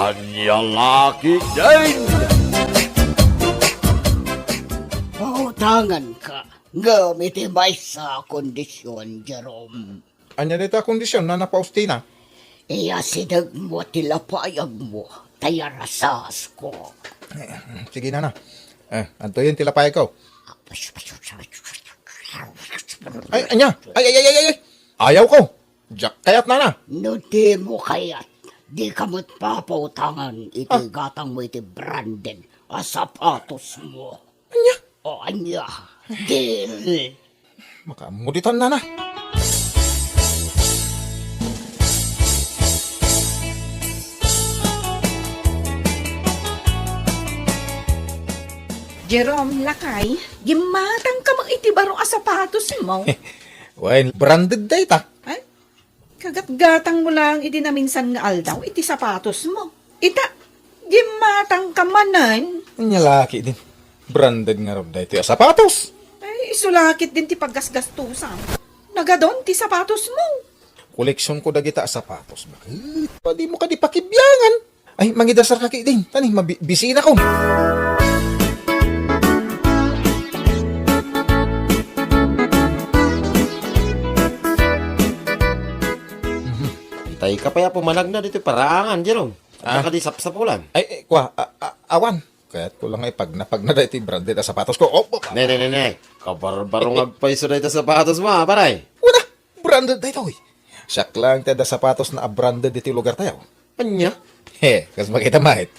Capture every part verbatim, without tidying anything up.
Ania la ketdin? Pautanganka, ngem iti maysa a kondision, Jerome. Ania dayta a kondision, Nana Faustina? Iyasidegmo ti lapayagmo, ta iyarasasko. Eh, sige, Nana. Eh, adtoyen ti lapayko. Ay, ania? Ay, ay, ay, ay, ay, ay! Ayawko! Diak kayat, Nana! No dimo kayat, dika met papautangan iti Ah. gatangmo iti branded a sapatosmo. Ania? O, ania? Deal! Makaammo ditan, Nana. Jerome, lakay, gimmatangka met iti baro a sapatosmo. Wen, branded dayta. Ay, kagatgatangmo laeng idi naminsan nga aldaw iti sapatosmo. Ita, gimmatangka manen. Ania la ketdin. Branded ngarud daytoy a sapatos. Ay, isu la ketdin ti paggasgastusam. Nagadun ti sapatosmo. Koleksionko dagita a sapatos. Bakit? Padimo kadi pakibiangan. Ay, mangidasarka ketdin. Tani, mabi-, bisinakon. Mhm. Tay ka pay a pumanagna ditoy paraangan, Jerome. Ah. Adda kadi sapsapulan? Ay, eh, kua, a-, a-, awan. Kayatko la nga ipagnapagna daytoy branded a sapatosko. Oh, oh, ah. Ne, ne, ne, ne. Kabarbaro nga agpayso dayta sapatosmo, a, pare. Kuna, branded daytoy. Siak laeng ti adda sapatosna a branded ditoy lugartayo. Ania? He, kas makita met.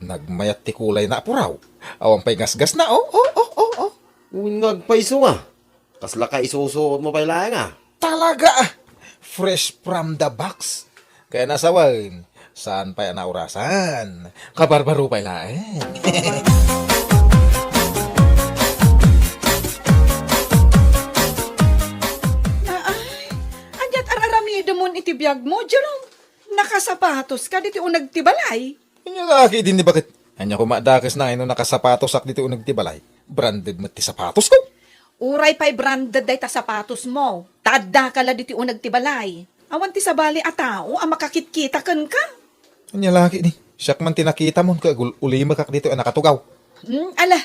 Nagmayat ti kulayna a puraw. Awan pay gasgasna, oh, oh, oh, oh, oh. Wen nga agpayso nga. Kasla ka isusuotmo pay laeng, a? Talaga, a! Fresh from the box. Kaya nasawen, saan pay a naurasan? Kabarbaro pay laeng. Ay, aniat ar-aramidemon iti biagmo, Jerome? Nakasapatoska ditoy uneg ti balay? Ania la ketdin, baket? Ania koma a dakesna no nakasapatosak ditoy uneg ti balay? Branded met ti sapatosko. Uray pay branded dayta sapatosmo, ta addaka la ditoy uneg ti balay. Awan ti sabali a tao a makakitkita kenka. Ania la ketdi? Siak man ti nakitamon ket agul-ulimekak ditoy a nakatugaw. Hmm, ala,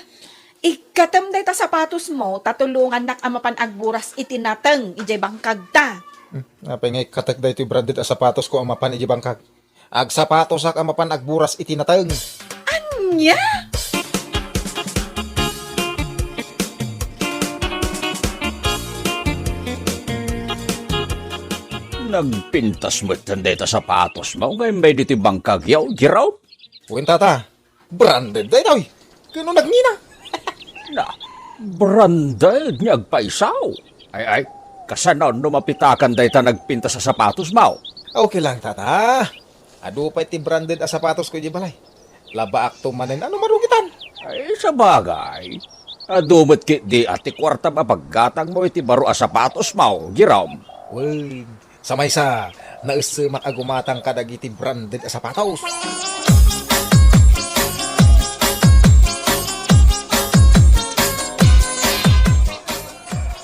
ikkatem dayta sapatosmo ta tulongannak a mapan agburas iti nateng idiay bangkagta. Hmm, apay nga ikkatek daytoy branded a sapatosko a mapan idiay bangkag? Agsapatosak a mapan agburas iti nateng. Ania? Nagpintas metten dayta sapatosmo nga immay ditoy bangkagyo, Jerome? Wen, tata. Branded daytoy. Ket no nagngina? Na, branded nga agpayso. Ay, ay, kasano no mapitakan dayta nagpintas a sapatosmo? Okay lang, tata. Adu pay ti branded a sapatosko idiay balay. Labaakto manen a no marugitan. Ay, sabagay. Adu met ketdi a ti kuartam a paggatangmo iti baro a sapatosmo, Jerome. Wen, sa maysa, naessemak a gumatang kadagiti branded a sapatos.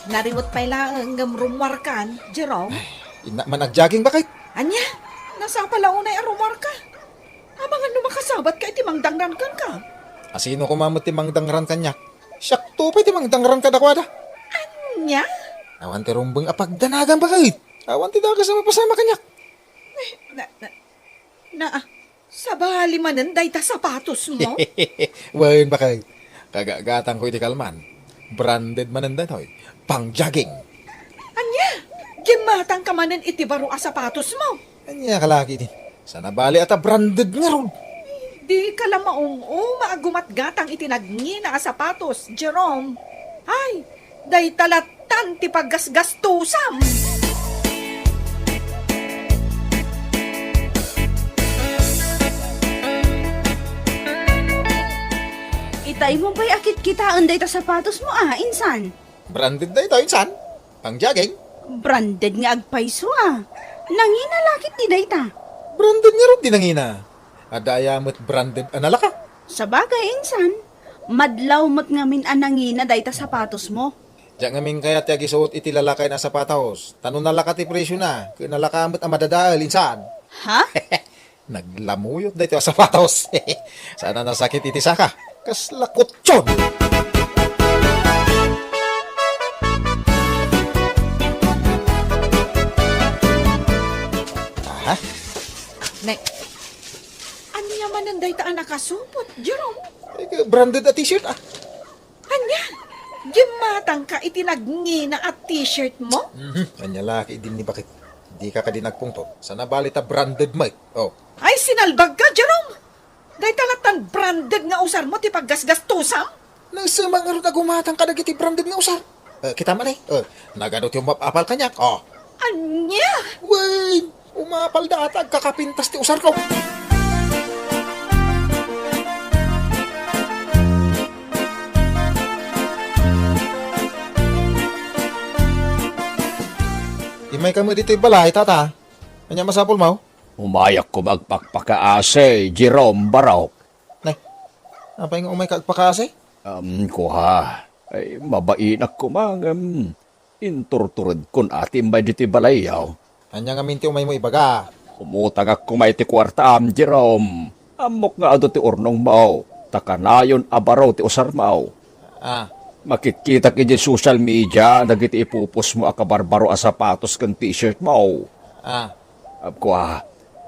Nariwet pay laeng ngem rummuarkan, Jerome. Ay, innak man agjogging, baket. Ania? Nasapa la unay a rummuarka? Amangan no makasabatka iti mangdangran kenka. Asino koma met ti mangdangran kaniak? Siakto pay ti mangdangran kadakuada. Ania? Awan ti rumbeng a pagdanagan, baket. Awan ti dakes a mapasama kaniak. Eh, na, na, na, ah, sabali manen dayta sapatosmo? Wen, baket. Kagatgatangko iti kalman. Branded manen daytoy. Pang-jogging. Ania? Gimmatangka manen iti baro a sapatosmo? Ania ka la ketdi? Saan a bali a ta branded ngarud. Dika la maum-uma a gumatgatang iti nagngina a sapatos, Jerome. Ay, dayta lattan ti paggasgastusam. Itay mo pay a kitkitaen dayta sapatosmo a, insan? Branded dayta, insan. Pang-jogging. Branded nga agpayso a. Nangina la ketdi dayta. Branded ngarud ti nangina. Adda aya met branded a nalaka? Sabagay, insan. Madlaw met ngamin a nangina dayta sapatosmo. Diak ngamin kayat ti agisuot iti lalakayen a sapatos. Ta no nalaka ti presiona, ket nalaka met a madadael, insan. Ha? Naglamuyot daytoy a sapatos. Saan a nasakit iti saka. Kasla kutson. Aha. Ne, ania manen dayta a nakasupot, Jerome? Ay, branded a t-shirt, ah. Ania? Gimmatangka iti nagngina a t-shirt mo? Mhm. Ania la, idi ni bakit? Dika kadi nagpungtot. Saan a bali ta branded met. Oh. Ay, sinalbagka, Jerome! Dayta lattan branded nga usar mo ti paggasgastusam? Naisema ngarud a gumatang kadagiti branded nga usar. Eh, kita man eh. Eh, nagano ti umap-apal kaniak? Oh. Ania? Wen, umapal da ta agkakapintas ti usar ko. Immay kami ditoy balay, tata. Ania masapul mo? Umayak koma agpakpakaasi, Jerome Barok. Nay, apay nga umay ka agpakaasi? Um, kua, ay, mabainak koma ngem inturturedkon a ti immay ditoy balayyo. Ania ngamin ti umay mo ibaga? Umutangak koma iti kuartaam, Jerome. Ammok nga adu ti urnongmo, ta kanayon a baro ti usarmo. Ah. Makitkitak iti social media dagiti ipupos mo a kabarbaro a sapatos ken t-shirt mo. Ah. Kua,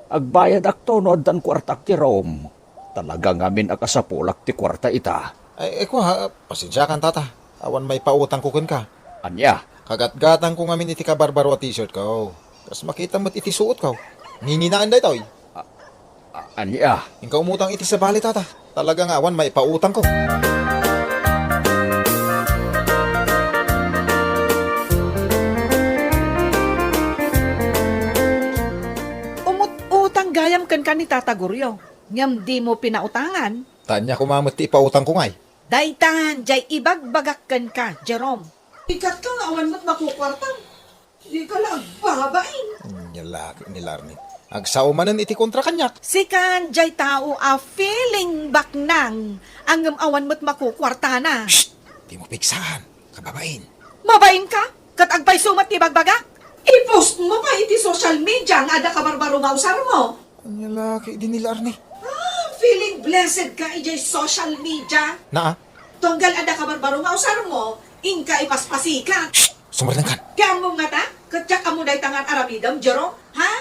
agbayadakto no addan kuartak, Jerome. Talaga ngamin a kasapulak ti kuarta ita. Ay, ay, kua, pasensiakan, tata. Awan maipautangko kenka. Ania? Kagatgatangko ngamin iti kabarbaro a t-shirt ko. Kas makita met iti suot ko. Nginginaen daytoy. A-, a-, ania? Inka umutang iti sabali, tata. Talaga nga awan maipautangko. Umut-utang gayam kenka ni Tata Goryo, ngem dimo pinautangan. Ta ania koma met ti ipautangko ngay? Daytan, jay ibagbagak kenka, Jerome. Ikkatka nga awan met makukuartam. Dika la agbabain. Ania la ket ni Larni. Agsao manen iti kontra kaniak. Sikan, jay tao a feeling baknang, ngem awan met makukuartana. Shh! Dimo pigsaan, kababain. Mabainka? Ket agpayso met ti bagbagak? I-post mo pay iti social media nga adda kabarbaro nga usarmo. Ania la ket idi ni Larni. Ah, feeling blessed ka idiay social media. Naa? Tunggal adda kabarbaro nga usarmo, inka ipaspasikat. Shh! Sumardengkan. Ti ammom ngata? Ket diak ammo dayta nga aramidem, Jerome? Ha?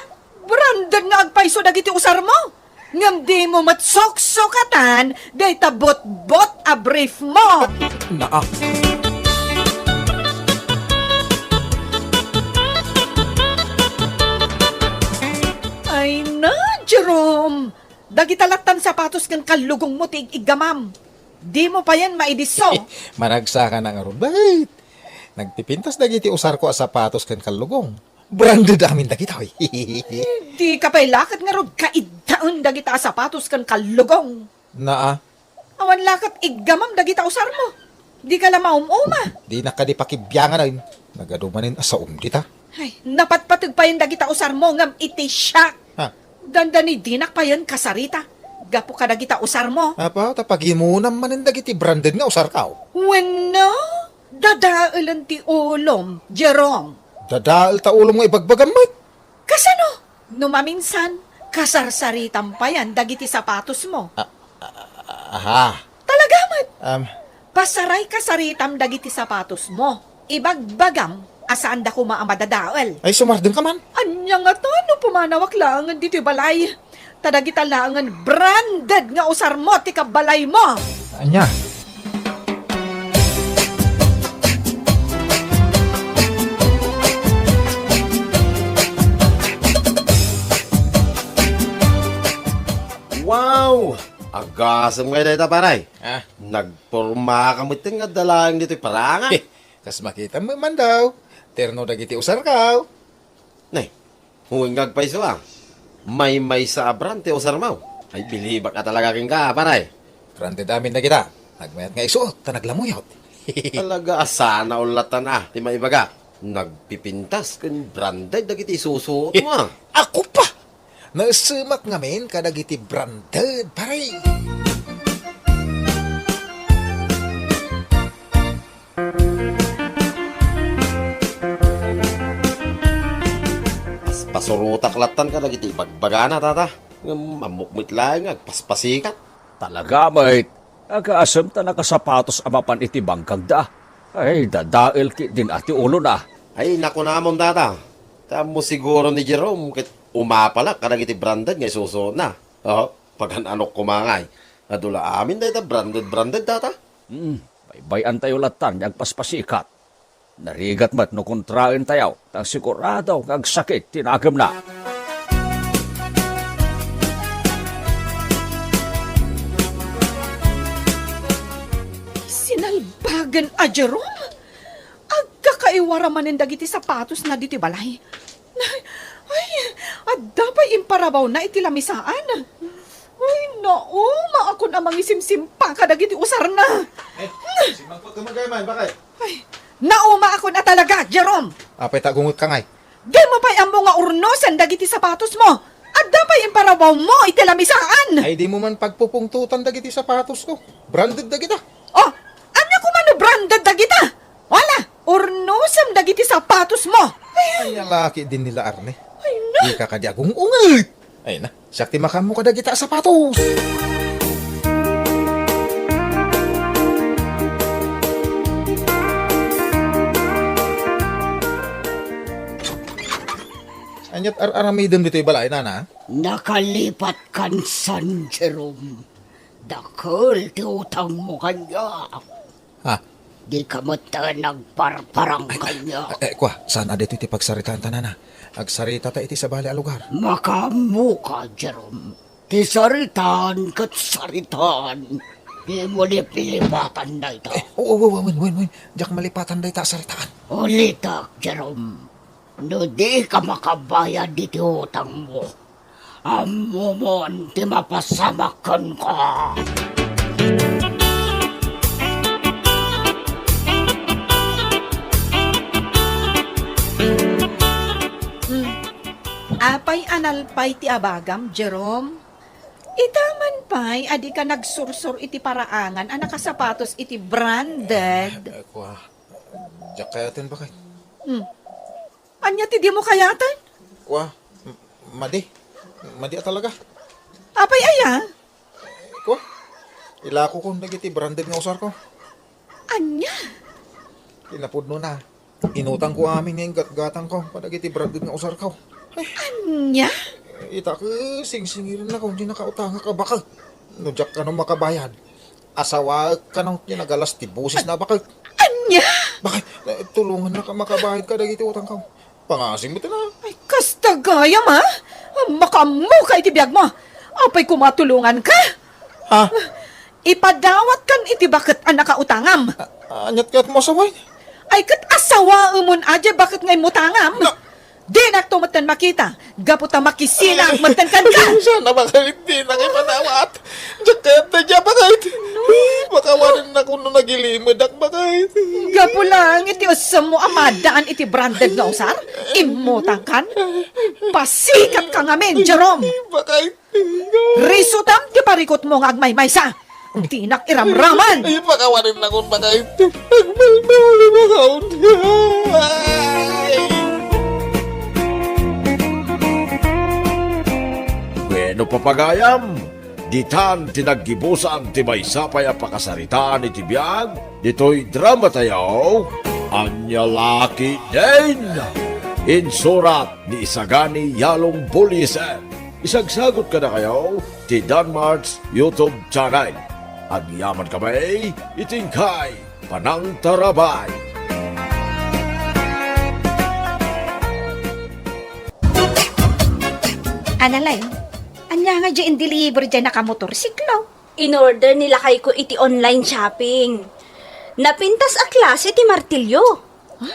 Branded nga agpayso dagiti usarmo. Ngem dimo met suksukatan dayta butbot a brief mo. Naa. Ay na, Jerome! Dagita lattan sapatos ken kallugongmo ti ig-iggamam. Dimo payen maidisso. Managsakan ngarud. Bakit? Nagpipintas dagiti usarko a sapatos ken kallugong. Branded amin dagitoy. Dika pay la ket ngarud kaiddaen dagita a sapatos ken kallugong. Naa. Awan la ket iggamam dagita usarmo. Dika la maum-uma. Dinak kadi pakibiangan, ay. Nagadu manen a saom dita. Ay, napatpateg payen dagita usarmo ngem iti siak. Ha? Dandani dinak payen kasarita gapu kadagita usarmo. Apo, ta pagimunam manen dagiti branded nga usarko. Wenno, dadaelen ti ulom, Jerome. Dadael ta ulom nga ibagbagam met. Kasano? No maminsan, kasarsaritam payen dagiti sapatosmo. A-, a-, a-, aha. Talaga met. Um. Pasaray kasaritam dagiti sapatosmo. Ibagbagam a saanda koma a madadael. Ay, sumardengka man. Ania ngata no pumanawak laengen ditoy balay? Ta dagita laengen branded nga usarmo ti kabalaymo. Ania? Wow! Agasem ngay dayta, pare. Ah. Nagpormaka met nga adda laeng ditoy paranga. Kas makitam man daw. Terno dagiti usarko. Nay, wen nga agpayso a. Maymaysa a brand ti usarmo. Ay, bilibak a talaga kenka, pare. Branded amin dagita. Nagmayat nga isuot, ta naglamuyot. Talaga a sana ullatan a, ti maibaga. Nagpipintas ken branded dagiti isusuotmo a. Ako pa! Naesemak ngamin kadagiti branded, pare. Pas-, pasurotak lattan kadagiti ibagbagana, tata. Ngem ammok met laeng nga agpaspasikat. Talaga met, agasem ta nakasapatos a mapan iti bangkagda. Ay, dadael ketdin a ti ulona. Ay, nakunamon, tata. Ta ammo siguro ni Jerome ket umapalak kadagiti branded nga isusuotna. Oh, pagan-anok koma ngay. Adu la amin dayta branded-branded, tata. Hmm, baybay-antayo latta nga agpaspasikat. Narigat met no kontraentayo, ta sigurado nga agsakit ti nagemna. Sinalbagen a Jerome! Agkakaiwara manen dagiti sapatosna ditoy balay. Ay, adda pay imparawawna iti lamisaan. Ay, nauma akon a mangisimsimpa kadagiti usarna. Eh, simangpot ka man, bakit? Ay, nauma akon a talaga, Jerome. Apay ta agungetka ngay? Dimo pay ammo nga urnosen dagiti sapatosmo. Adda pay imparawawmo iti lamisaan. Ay, dimo man pagpupungtotan dagiti sapatosko. Branded dagita. Oh, ania koma no branded dagita? Wala, urnosem dagiti sapatosmo. Ay, alaki din nila Arne. Ay, na. Ika kadi agung-unget. Ay na, siak ti makaammo kadagita a sapatos. Aniat ar-aramidem ditoy balay, nana? Nakalipat kan San Jerome. Dakel ti utangmo kaniak. Ha? Dika met nagparparang kaniak. Eh, kua, saan a ditoy ti pagsaritaanta, nana? Agsaritata iti sabali a lugar. Makaammoka, Jerome. Ti saritaan ket saritaan. Dimo ni pilipatan dayta. Eh, oo, oo, wen, wen, wen. Diak malipatan dayta a saritaan. Ulitek, Jerome. No dika makabayad iti utangmo, ammomon ti mapasamak kenka. Hmm. Apay a nalpay ti abagam, Jerome? Ita man pay a dika nagsursor iti paraangan a nakasapatos iti branded. Eh, kua, diak kayaten, bakit? Hmm. Ania ti dimo kayaten? Kua, m-, madi. Madi a talaga. Apay aya? Kua, ilakokon dagiti branded nga usarko. Ania? Ti napudnona, inutangko amin nga inggatgatangko kadagiti branded nga usarko. Ay. Ania? Ita ket singsingirennako ti nakautangak a baket. No diak kano makabayad, asawaek kano ti nagalas ti bosesna a baket. Ania? Bakit? Eh, tulongannaka makabayad kadagiti utangko. Pangasing met na. Ay, kasta gayam, a? Makaammoka iti biagmo. Apay koma tulonganka? Ha? Ipadawatkan iti baket a nakautangam. A-, aniat kayatmo a sawaen? Ay, ket asawaemon a diay baket nga immutangam. Na- Dinakto metten makita, gapu ta makisinaak metten kenka. Sana bakit dinak ipadawat? Diak kayat ta diay baket. Ay, pakawanennakon no nagilimedak, baket. Gapu laeng iti ussemmo a maddaan iti branded nga usar, immutangkan. Pasikatka ngamin, Jerome. Baket. Risutam ti parikutmo nga agmaymaysa. Dinak iramraman. Ay, pakawanennakon, baket. Agmaymaysa. Ay. Bueno, papagayam. Ditan ti naggibusan ti maysa pay a pakasaritaan iti biag ditoy dramatayo, Ania La Ketdin. Insurat ni Isagani Yalong Buliesen. Isagsagut kadakayo ti Danmart's YouTube channel. Agyamankami iti inkay panangtarabay. Analay, ania nga diay in-deliver diay nakamotorsiklo? In-order ni lakayko iti online shopping. Napintas a klase ti martilyo. Ha?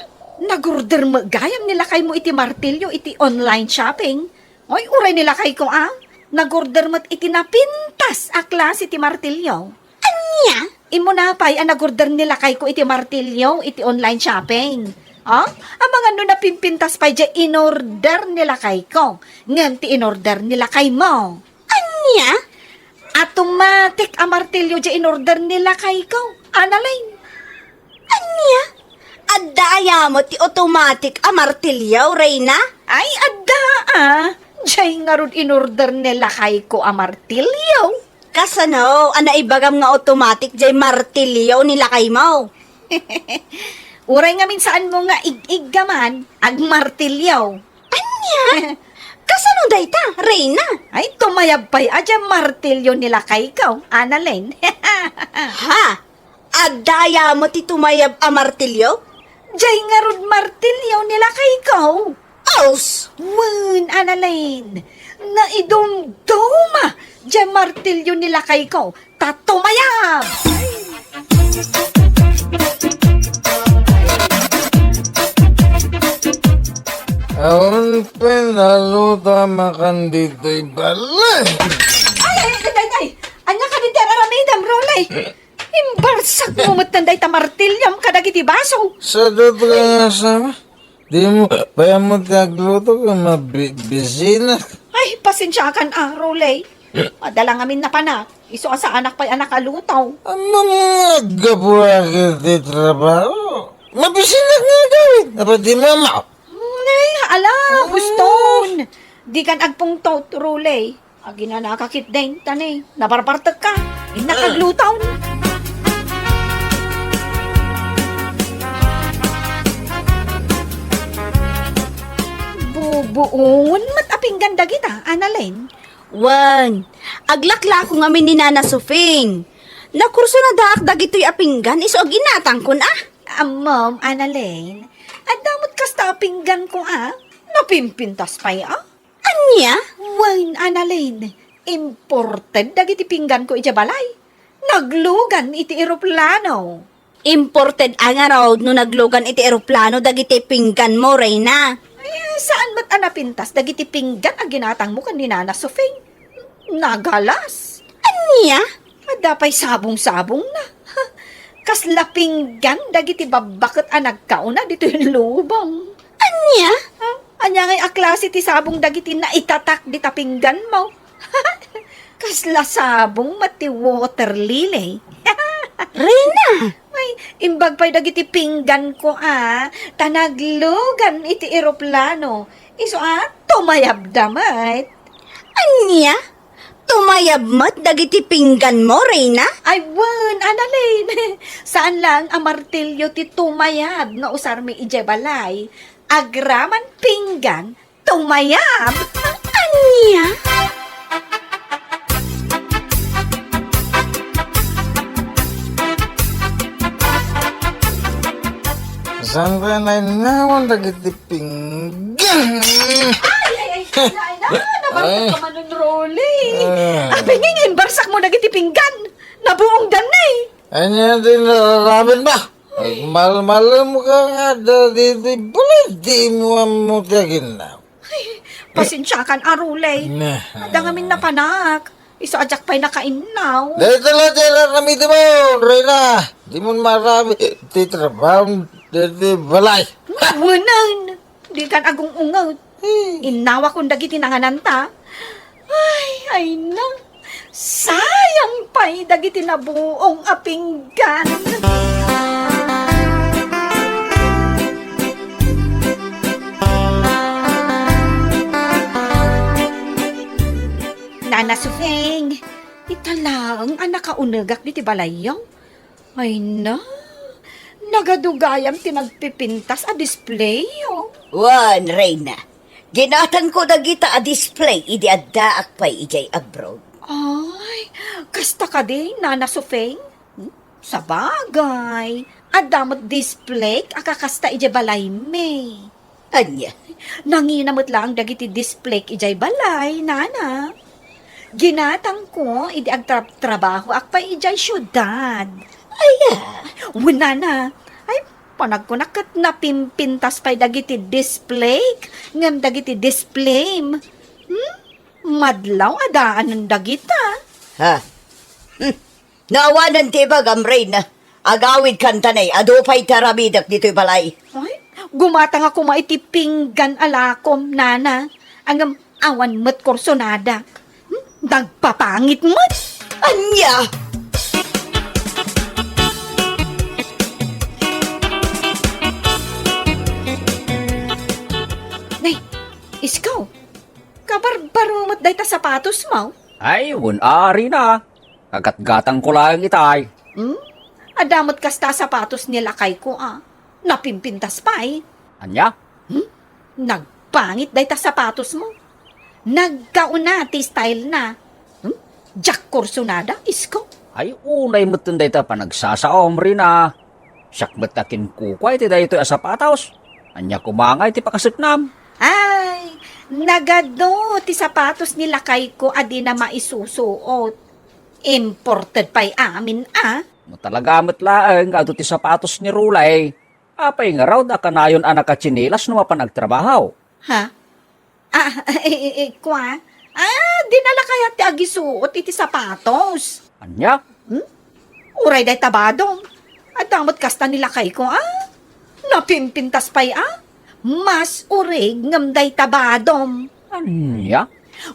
Nag-order met gayam ni lakaymo iti martilyo iti online shopping? Oy, uray ni lakayko, a. Nag-order met iti napintas a klase ti martilyo. Ania? Immuna pay a nag-order ni lakayko iti martilyo iti online shopping. O, amangan no napimpintas pay diay in-order ni lakayko ngem ti in-order ni lakaymo. Ania? Automatic a martilyo diay in-order ni lakayko. Analay. Ania? Adda aya met ti automatic a martilyo, Reyna? Ay, adda, a. Jay ngarud inorder ni lakayko a martilyo. Kasano a naibagam nga automatic jay martilyo ni lakaymo? Uray ngamin saanmo nga ig-iggaman, agmartilyo. Ania? Kasano dayta, Reyna? Ay, tumayab pay a jay martilyo ni lakayko, Annalyn. Ha? Adda aya met ti tumayab a martilyo? Jay ngarud martilyo ni lakayko. Aus! Wen, Annalyn, naidumduma jay martilyo ni lakayko, ta tumayab! Awan pinaluta makan ditoy balay. Ay, ay, ay, ay, ay! Ania kadi ti ar-aramidem, Rolay? Imbarsak mo met dayta martilyom kadagiti baso. Sadot ka nga sama. Di mo pay ammo ti agluto ken mabisinak. Ay, pasensiakan a, Rolay. Adda la ngamin napanak. Isu a saanak pay a nakaluto. Ammom nga aggapuak iti trabaho. Mabisinak nga agawid. Apay di mama? Ay, ala, Buston. Dikan agpungtot, Rolay. Aginanaka ketdin, ta ni, nabarbartekka. Innak agluto. Bubuongen met a pinggan dagita, Annalyn. Wen, aglaklako ngamin ni Nana Sofing. Nakursunadaak dagitoy a pinggan isu a ginatangkon a. Ammom, Annalyn, adda met kasta a pingganko a. Napimpintas pay a. Ania? Wen, Annalyn, imported dagiti pingganko idiay balay. Naglugan iti eroplano. Imported a ngarud no naglugan iti eroplano dagiti pingganmo, Reyna? Ay, saan met a napintas dagiti pinggan a ginatangmo ken ni Nana Sofing? Nagalas. Ania? Adda pay sabong-sabongna. Kasla pinggan dagiti babbaket a nagkauna ditoy lubong. Ania? Ha? Ania ngay a klase ti sabong dagiti naitatak dita pingganmo? Kasla sabong met ti water lily. Reyna! Ay, imbag pay dagiti pingganko a, ta naglugan iti eroplano. Isu a, tumayabda met. Ania? Tumayab met dagiti pingganmo, Reyna? Ay, wen, Annalyn. Saan laeng a martilyo ti tumayab nga usarmi idiay balay. Agraman pinggan, tumayab. Ania? Saan kaya nainawan dagiti pinggan? Ay, ay, ay, ay, ay, nabarsak ka man, Rolly. Ah. Apay ngay nga imbarsak mo dagiti pinggan? Nabuongdan ni. Ania ti nararamid mo? Ay, malmalem ka nga dagiti balay, di mo ammo ti aginnaw. Ay, pasensiakan a, Rolly. Nah. Adda ngamin napanak. Isu a diak pay nakainnaw. Dayta la ti aramidem, Reyna. Di mo maramid ti trabaho ditoy balay. Wen, dikan agung-unget. Hmm. Innawakon dagiti nangananta. Ay, ay na. Sayang pay dagiti nabuong a pinggan. Nana Sufeng, ita laeng a nakaunegak ditoy balayyo. Ay na, nagadugayam ti nagpipintas a display, oh. Wen, Reyna. Ginatangko dagita a display idi addaak pay idiay abroad. Ay, kasta kadi, Nana Sufeng? Hmm? Sabagay, adda met display a kakasta idiay balaymi. Ania? Nangina met laeng dagiti display idiay balay, Nana. Ginatangko idi agtrab-, trabahoak pay idiay siudad. Aya? Wen, Nana. Ay, panagkunak ket napimpintas pay dagiti display ngem dagiti display. Hmm? Madlaw a daanen dagita. Ha? Hmm. No awanen ti ibagam, Reyna, agawidkan ta ni, adu pay ti aramidek ditoy balay. Ay, gumatang a koma iti pinggan a lakom, Nana. Ngem awan met kursonadak. Hmm? Nagpapangit met. Ania? Nay, iskaw. Kabarbaro met dayta sapatosmo? Ay, wen a, Rina. Kagatgatangko laeng itay. Hmm? Adda met kasta a sapatos ni lakayko a napimpintas pay. Ania? Hmm? Nagpangit dayta sapatosmo. Nagkauna ti stylena. Hmm? Diak kursunada, isko. Ay, unay metten dayta panagsasaom, Rina. Siak met a kinkukua iti daytoy a sapatos. Ania koma ngay ti pakaseknam? Ay, nagadu ti sapatos ni lakayko a dina maisusuot. Imported pay amin a. No talaga met laeng nga adu ti sapatos ni Rolay, apay ngarud a kanayon a nakatsinilas no mapan agtrabaho? Ha? Ah, eh, eh, eh, kua? Ah, dina la kayat ti agisuot iti sapatos. Ania? Hmm? Uray dayta badom. Adda met kasta ni lakayko, ah? Napimpintas pay, ah? Mas urig ngem dayta badom. Ania?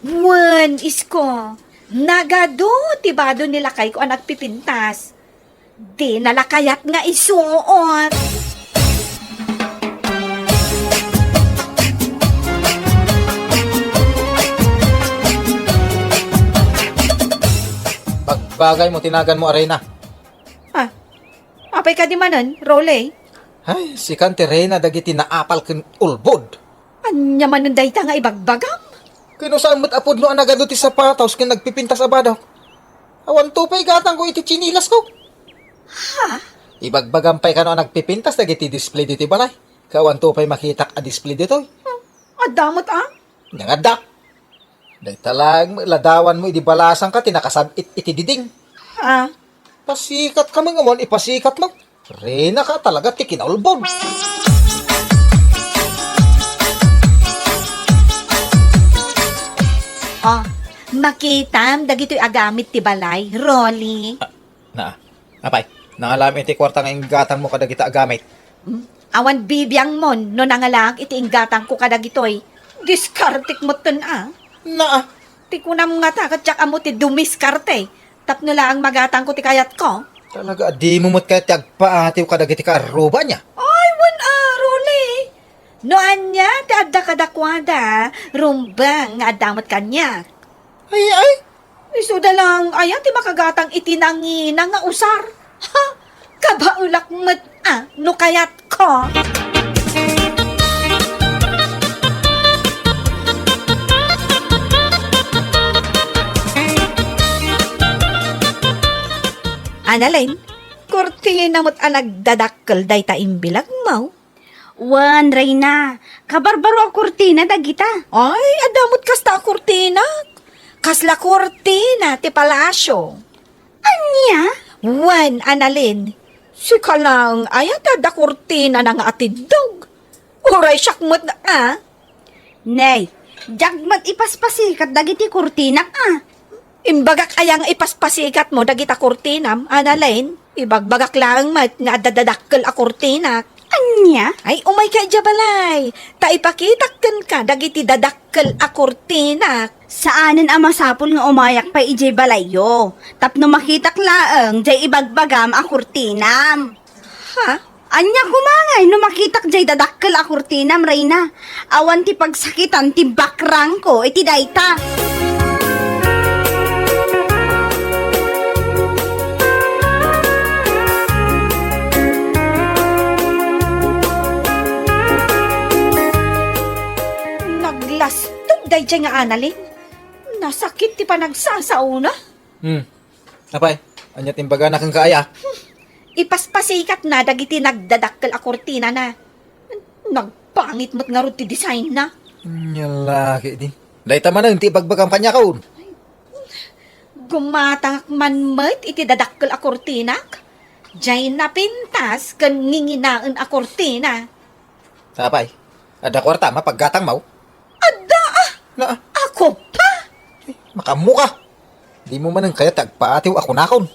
Wen, isko. Nagadu ti bado ni lakayko a nagpipintas. Dina la kayat nga isuot. Bagbagaymo ti naganmo a reyna. Ah, apay kadi manen, Rolly? Ay, sikan ti reyna dagiti naapal ken ulbod. Ania manen dayta nga ibagbagam? Ken no saan met a pudno a nagadu ti sapatos ken nagpipintas a badok? Awanto pay gatangko iti tsinilasko. Ha? Ibagbagam pay kano a nagpipintas dagiti display ditoy balay. Ket awanto pay makitak a display ditoy. Hmm, adda met a? Ania nga adda? Dayta laeng met ladawanmo idi balasangka ti nakasab-it iti diding. Ha? Pasikatka met nga awan ipasikat met. Reyna ka talaga ti kinaulbod. Oh, makitam dagitoy agamit ti balay, Rolly. Ah, na, apay, nangalaam iti kuarta nga inggatangmo kadagita agamit. Hmm? Awan bibiangmon no nangalaak iti inggatangko kadagitoy. Diskartek metten a. Na, ti kunam ngata ket diak ammo ti dumiskarte. Tapno laeng magatangko ti kayatko. Talaga a dimo met kayat ti agpaatiw kadagiti kaarruba ania? Ay, wen a, Rolly. No ania ti adda kadakuada, rumbeng nga adda met kaniak. Ay, ay. Isuda laeng aya ti makagatang iti nangina nga usar? Ha? Kabaelak met a no kayatko. Annalyn, kurtina met a nagdadakkel dayta imbilagmo. Wen, Reyna, kabarbaro a kurtina dagita. Ay, adda met kasta a kurtina. Kasla kurtina ti palasio. Ania? Wen, Annalyn, sika laeng aya ti adda kurtinana nga atiddog. Uray siak met a. Nay, diak met ipaspasikat dagiti kurtinak a. Imbagak aya nga ipaspasikatmo dagita kurtinam, Annalyn? Ibagbagak laeng met nga adda dadakkel a kurtinak. Ania? Ay, umayka idiay balay, ta ipakitak kenka dagiti dadakkel a kurtinak. Saanen a masapul nga umayak pay idiay balayyo, tapno makitak laeng diay ibagbagam a kurtinam. Ha? Ania koma ngay no makitak diay dadakkel a kurtinam, Reyna? Awan ti pagsakitan ti bakrangko iti dayta. Naglastog daydiay nga Annalyn. Nasakit ti panagsasaona. Hmm. Apay, ania ti imbagana kenka aya? Ipaspasikatna dagiti nagdadakkel a kurtinana. Nagpangit met ngarud ti designna. Ania la ketdi. Dayta manen ti ibagbagam kaniakon. Gumatangak man met iti dadakkel a kurtinak. Diay napintas ken nginginaen a kurtina. Apay, adda kuartam a paggatangmo? Adda, ah! Na, Ako pa! Ay, makaammoka. Dimo manen kayat ti agpaatiw a kunakon.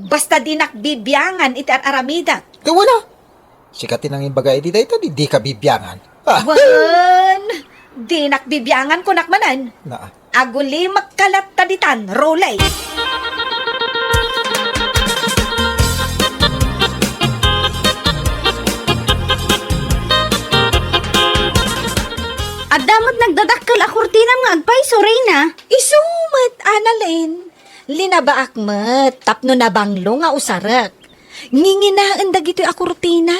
Basta dinak bibiangan iti ar-aramidek. Ket wala. Sika ti nangimbaga idi dayta, di, dika bibiangan. Ah. Wen, dinak bibiangan, kunak manen. Na. Agulimekka latta ditan, Rolly. Adda met nagdadakkel a kurtinam nga agpayso, Reyna. Isu met, Annalyn. Linabaak met tapno nabanglo nga usarek. Nginginaen dagitoy a kurtina.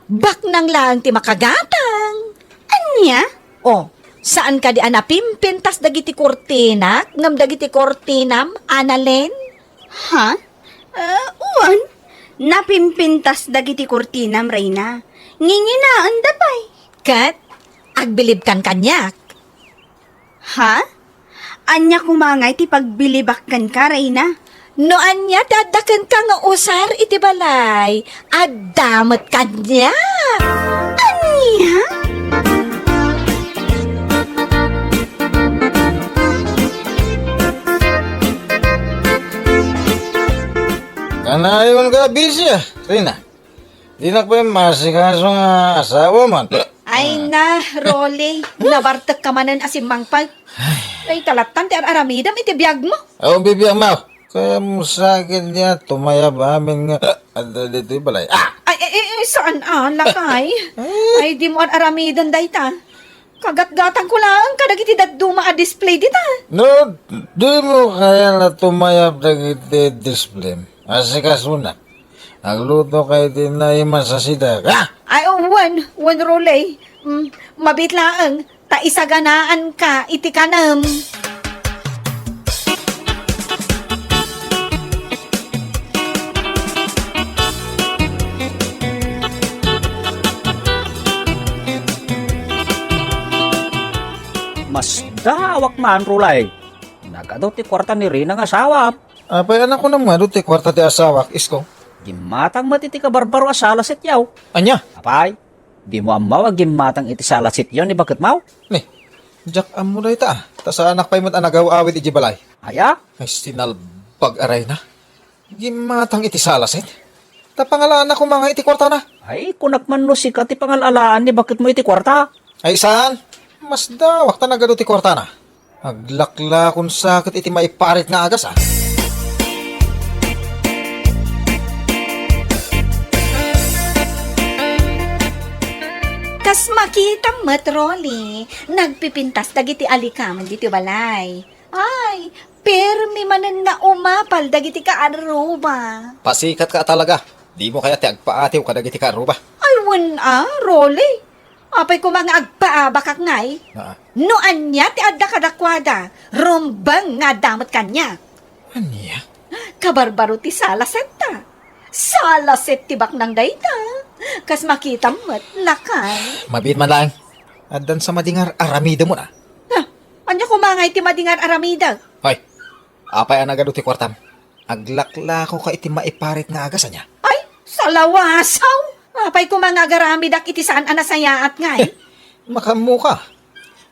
Baknang laeng ti makagatang. Ania? O, saan kadi a napimpintas dagiti kurtinak ngem dagiti kurtinam, Annalyn? Ha? Ah, wen, napimpintas dagiti kurtinam, Reyna. Nginginaenda pay. Ket agbilibkan kaniak. Ha? Ania koma ngay ti pagbilibak kenka, Reyna? No ania ti adda kenka nga usar iti balay, adda met kaniak. Ania? Kanayon ka, Bisia, Reyna. Dinak pay maasikaso nga asawa man. Ay na, Rolly, nabartek ka manen a simmangpet. Ay, kalattan ti ar-aramidem iti biagmo. Aw, bibiag mo. Kaya mo sakit niya, tumayab amin nga, ah, adda ditoy balay. Ah! Ay, ay, ay, ay, saan a, lakay? Ay, di mo ar-aramiden dayta. Kagatgatangko laeng kadagiti dadduma a display dita. No, di mo kaya na tumayab dagiti display. Asikasuna. Agluto kay ti naimas a sidak, ha? Ay, oh, wen, wen, Rolly. Mm, mabit laeng, ta isaganaan ka iti kanem. Masdaawak man, Rolly. Nagadu ti kuarta ni Rina nga asawam. Apay, a nakunam nga adu ti kuarta ti asawak, isko? Gimmatang met iti kabarbaro a sala sityo. Ania? Apay, dimo ammo a gimmatang iti sala sityo ni baketmo? Ni, diak ammo dayta, ah. Ta saanak pay met a nagaw-awid idiay balay. Aya? Ay, sinalbag a Reyna. Gimmatang iti sala set. Ta pangalaanna koma nga iti kuartana. Ay, kunak man no sika ti pangalalaan ni baketmo iti kuarta. Ay, saan? Masdaawak ta nagadu ti kuartana. Aglaklakon saket iti maiparit nga agas, a. Kas makitam met, Rolly, nagpipintas dagiti alikamen ditoy balay. Ay, permi manen naumapal dagiti kaarruba. Pasikatka a talaga. Dimo kayat ti agpaatiw kadagiti kaarruba? Ay, wen a, Rolly. Apay koma nga agpaabakak ngay? Ah. No ania ti adda kadakuada, rumbeng nga adda met kaniak. Ania? Kabarbaro ti sala setta. Sala set ti baknang dayta. Kas makitam met, lakay. Mabiit man laeng. Addan sa madingar aramidem, a. Ah, ania koma ngay ti madingar aramidek? Hoy, apay a nagadu ti kuartam? Aglaklako ka iti maiparit nga agas, ania? Ay, salawasaw! Apay koma nga agaramidak iti saan a nasayaat ngay? Makammo ka.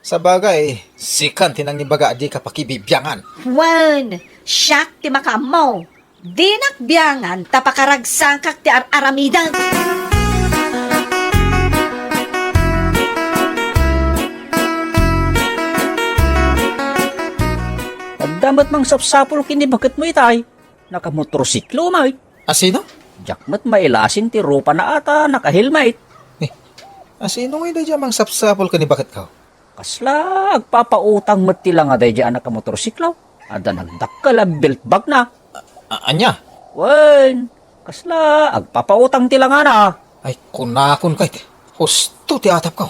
Sabagay, sikan ti nangibaga a dika pakibibiangan. Wen, siak ti makaammo. Dinak biangan ta pakaragsakak ti ar-aramidek. Adda met mangsapsapul ken ni baketmo itay. Nakamotorsiklo met. Asino? Diak met mailasin ti rupana a ta nakahelmet. Eh, asino ngay daydiay a mangsapsapul ken ni baketko? Kasla agpapautang met ti langa daydiay a nakamotorsiklo. Adda nagdakkel a belt bagna. A-, ania? Wen, kasla agpapautang ti langana. Ay, kunakon kayat, husto ti atapko.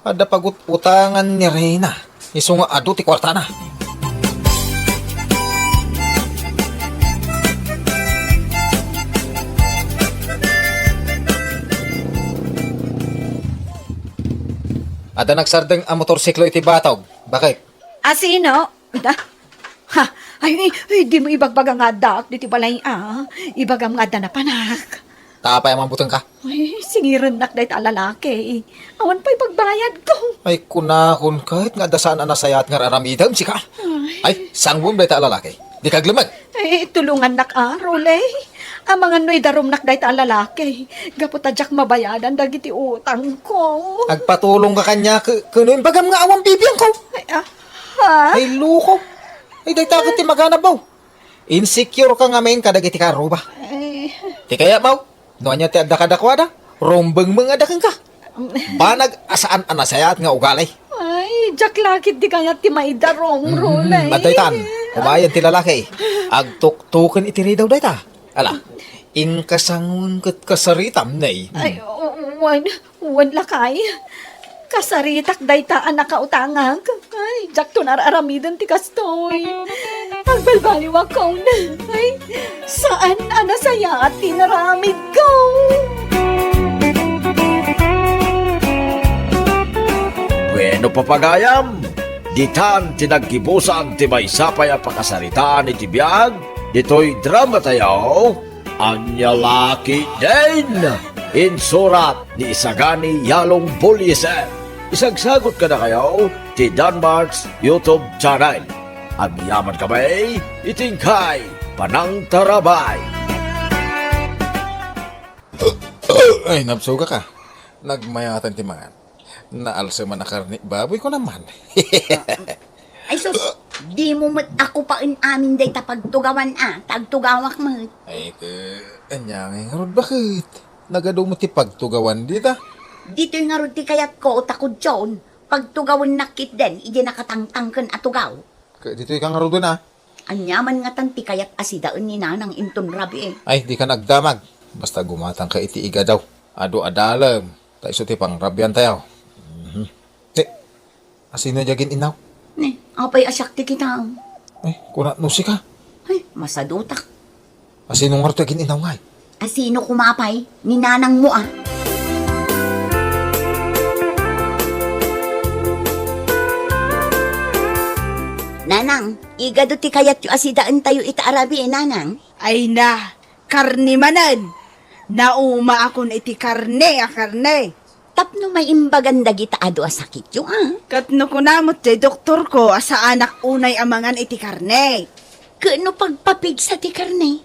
Adda pagut-utangan ni Reyna, isu nga adu ti kuartana. Adda nagsardeng a motorsiklo iti batog. Bakit? Asino? Ita? Ha? Ay, ay, ay, di mo ibagbaga nga addaak diti balay, a. Ibagam nga adda napanak. Ta apay a mambuteng ka? Ay, singirennak dayta a lalaki. Awan pay pagbayadko. Ay, kunakon ket nga adda saan a nasayaat nga ar-aramidem, sika. Ay. Ay, sanguem dayta a lalaki. Dika aglemmed. Ay, tulongannak, a, Rolly. Amangan no idarumnak dayta a lalaki. Gapu ta diak mabayadan dagiti utangko. Agpatulong ka kaniak, ke-, ken no imbagam nga awan bibiangko. Ay, a, ha? Ay, loko. Ay, dayta ket ti magana, baw. Insecure ka ngamin kadagiti kaarruba. Ay. Ti kayat, baw, no ania ti adda kadakuada, rumbeng met nga adda kenka. Banag a saan a nasayaat nga ugali. Ay, Ay, diak la ketdi kayat ti maidarum, Rolay. Madaytan, umayen ti lalaki. Agtuktuken iti ridaw dayta. Ala, inkasangon ket kasaritam, nay. Ay, wen, wen lakay. Kasaritak dayta a nakautangak. Ay, diakton ar-aramiden ti kastoy. Agbaliwakon. Ay, saan a nasayaat ti naramidko. Bueno, papagayam, ditan ti naggibusan ti maysa pay a pakasaritaan iti biag ditoy dramatayo. Ania la ketdin? Insurat ni Isagani Yalong Bullieser. Isagsagot kadakayo ti Danmark's YouTube channel. Agyamankami iti inkay panangtarabay. Ay, nabsogak a. Nagmayatan ti mangan. Naalseman a karne baboy ko naman. Ay sus, dimo met a kupaen amin dayta pagtugawan a, ta agtugawak met. Ay, ke, ania ngay ngarud baket? Nagadu met ti pagtugawan dita. Ditoy ngarud ti kayatko, ta kudion, pagtugawennak ketdin idiay nakatangtangken a tugaw. Ke, ditoy ka ngaruden a. Ania man ngatan ti kayat a sidaen ni Nanang inton rabii? Ay, dika agdamag. Basta gumatangka iti igadaw. Adu a dalem, ta isu ti pangrabiantayo. Mhm. Ti, asino diay agin-innaw? Ni, apay a siak ti kitaem? Ay, kunat no sika. Ay, masadutak. Asino ngarud ti agin-innaw ngay? Asino koma pay? Ni nanangmo a. Nanang, igado ti kayatyo a sidaentayo ita a rabii, Nanang? Ay na, karne manen. Naumaakon iti karne a karne. Tapno maimbagan dagita adu a sakityo a. Ket no kuna met ti doktorko a saanak unay a mangan iti karne. Ket no pagpapigsa ti karne?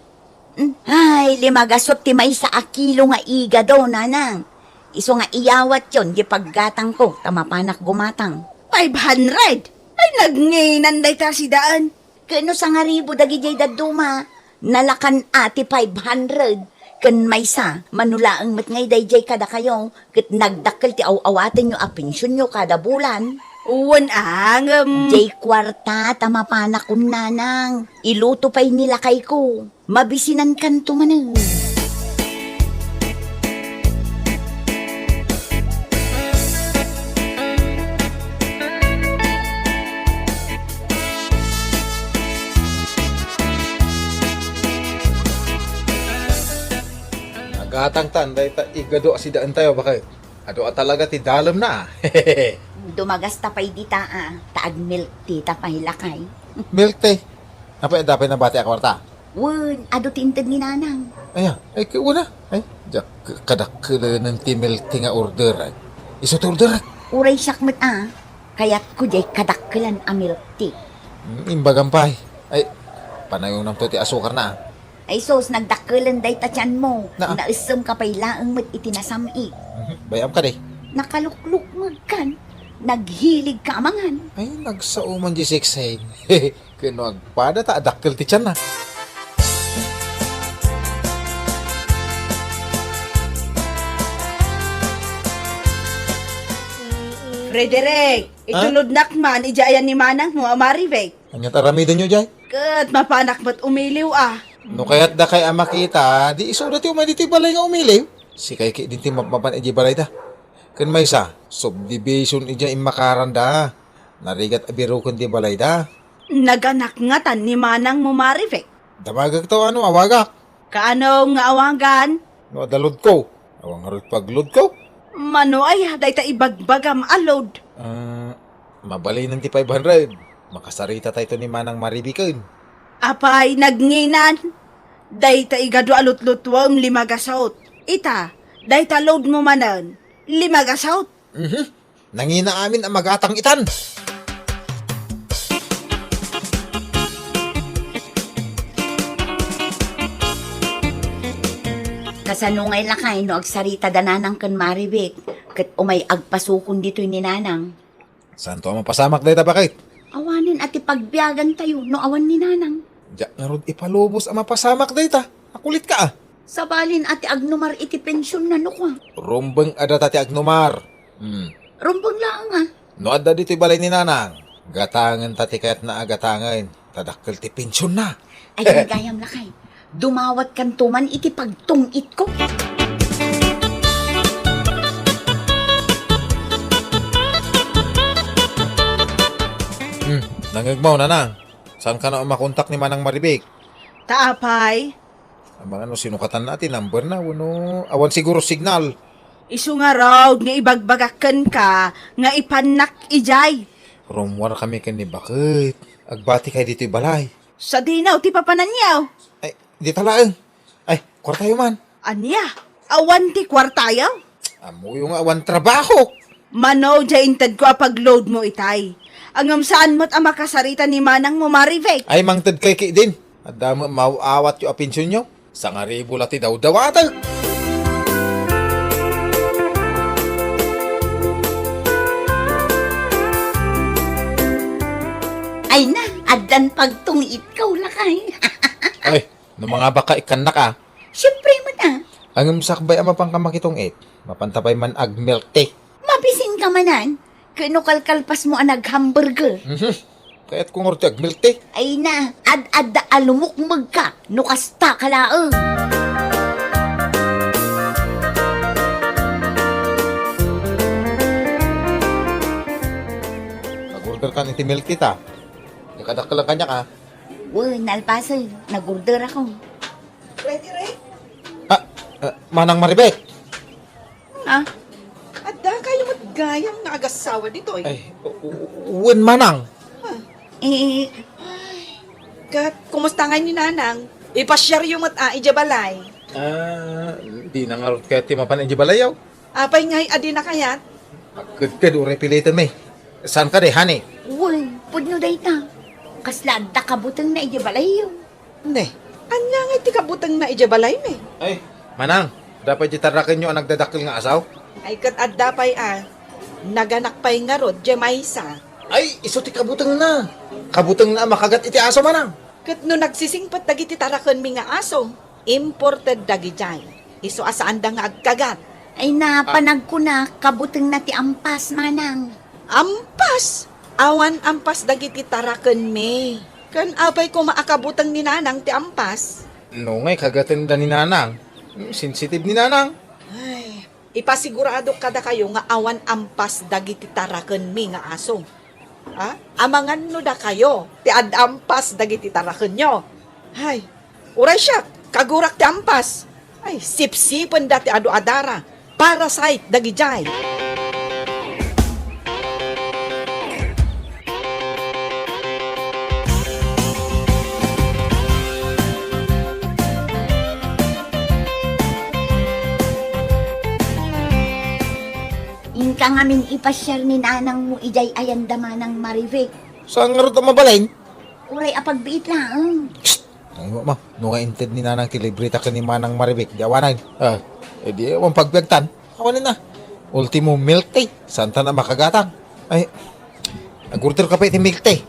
Mm. Ay, lima gasut ti maysa a kilo nga igado, Nanang. Isu nga iyawatyon ti paggatangko ta mapanak gumatang. Five hundred? Ay, nagnginan dayta a sidaen. Ket no sangaribu dagidiay dadduma, nalakan a ti five hundred. Ken maysa, mano laeng met ngay daydiay kadakayo, ket nagdakkel ti aw-awatenyo a pensionyo kada bulan. Wen a, ngem. Diay kuarta ta mapanakon, Nanang. Iluto pay ni lakayko. Mabisinankanto manen. Nagatangtan dayta igado a sidaentayo, baket. Adu a talaga ti dalemna. Dumagasta pay dita a, ta ag-milk tea ta pay lakay. Milk tea? Apay adda pay nabati a kuarta? Wen, adu ti inted ni Nanang. Aya, ay, ket wen a. Ay, diak kadakkelen ti milk tea nga order, ay. Isu ti order, ay. Uray siak met a, kayatko diay kadakkelan a milk tea. Mm, imbagam pay. Ay, panayonamto ti asukarna, a. Ay sus, nagdakkelen dayta tianmo. Naa. Naessemka pay laeng met iti nasam-it. Mhm. Bay-am kadi? Nakaluklukmegkan. Naghiligka a mangan. Ay, nagsao man di sixteen. Ket no agpada ta adakkel ti tianna. Frederick, ha? Itulodnak man idiay ayan ni manangmo a Marivic. Ania ti aramidenyo diay? Ket mapanak met umiliw a. No kayatdakay a makita, di isuda ti umay ditoy balay nga umiliw. Sikay ketdin ti mapmapan idiay balayda. Ken maysa, subdivision idiay immakaranda. Narigat a biroken ti balayda. Naganak ngatan ni manangmo Marivic? Damagekto, ano, awagak. Kaano nga awagan? No adda loadko, awan ngarud pagloadko. Mano aya dayta ibagbagam a load? Ah, mabalinen ti five hundred. Makasaritatayto ni Manang Marivic ken. Apay, nagnginan? Dayta igadu a lutlutuem, lima gasut. Ita, dayta loadmo manen, lima gasut. Mhm. Nangina amin a magatang itan. Kasano ngay lakay no agsarita da Nanang ken Marivic, ket umay agpasukon ditoy ni Nanang? Saanto a mapasamak dayta, baket? Awanen a ti pagbiagantayo no awan ni Nanang. Diak ngarud ipalubos a mapasamak dayta. Nakulitka, a. Sabalin a ti agnumar iti pensionna no kua. Rumbeng a data ti agnumar. Hmm. Rumbeng laeng a. No adda ditoy balay ni Nanang, gatangen ta ti kayatna a gatangen, ta dakkel ti pensionna. Ay, gayam, lakay. Dumawatkanto man iti pagtungitko. Hmm, nangngegmo, Nanang. Saan ka na umakontak ni Manang Maribik? Ta apay? Amangan no sinukatanna ti number na, wenno awan siguro signal. Isu ngarud nga ibagbagak kenka nga ipannak idiay. Rummuar kami ken ni baket. Agbati kay ditoy balay. Sadino ti papananyo? Ay, dita laeng. Ay, kuartayo man. Ania? Awan ti kuartayo? Ammoyo nga awan trabaho. Mano, diay intedko a pag-load mo itay. Ngem saan met a makasarita ni manang mo, Marivic? Ay, mangted kay ki din. Adda met maaw-awatyo a pensionyo. Sangaribu la ti dawdawatek. Ay na, addan pagtungitko, lakay. Ay, no mangabak ka ikkannak a. Siempre met a. Ngem sakbay a mapanka makitungit, mapanta pay man ag-milk tea. Mabisinka manen, ken no kalkalpasmo a nag-hamburger. Mhm. Kayatko ngarud ti ag-milk tea. Ay na, ad-adda a lumukmegka, no kasta ka laeng. Nag-order ka iti milk tea ta. Di kadakkel kaniak a. Wen, nalpasen, nag-order ako. Ready, Ray? Ah, ah, Manang Maribek. Ah? Adda kayo met gayam nga agassawa ditoy. Ay, u-, u-, wen manang. Ah. Eh, ket kumusta ngay ni Nanang? Ipasiaryo met a idiay balay. Ah, di na ngarud kayat ti mapan idiay balay, yaw. Apay ngay a di na kayat? Agkedked, uray piliten mi. Saan ka, de, honey? Wen, pudno dayta. Kasla adda kabutengna idiay balay, yaw. Ne, ania ngay ti kabutengna idiay balaymi? Ay, manang, adda pay diay tarakenyo a nagdadakkel nga asaw? Ay, ket adda pay a, naganak pay ngarud diay maysa. Ay, isu ti kabutengna. Kabutengna a makagat iti aso, manang. Ket no nagsisingpet dagiti tarakenmi nga aso, imported dagidiay. Isu a saanda nga agkagat. Ay, na, ah, panagkuna, kabutengna ti ampas, manang. Ampas? Awan ampas dagiti tarakenmi. Ken apay koma a kabuteng ni Nanang ti ampas? No ngay kagatenda ni Nanang, sensitive ni Nanang. Ay, ipasiguradok kadakayo nga awan ampas dagiti tarakenmi nga aso. Ha? Amangan no dakayo ti ad-ampas dagiti tarakenyo. Ay, uray siak, kagurak ti ampas. Ay, sipsipenda ti adu a dara. Parasite dagidiay. Inka ngamin ipasiar ni nanangmo idiay ayanda manang Marivic. Saan ngarud a mabalin? Uray a pagbiit laeng. Psst! Ay, wa, ma. No nga inted ni nanang ti libreta ken ni manang Marivic, di awanen. Ah, eh, di awan pagbiagtan. Awanen na. Ultimo milk tea. Saan ta na makagatang? Ay, nag-order ka pay ti milk tea.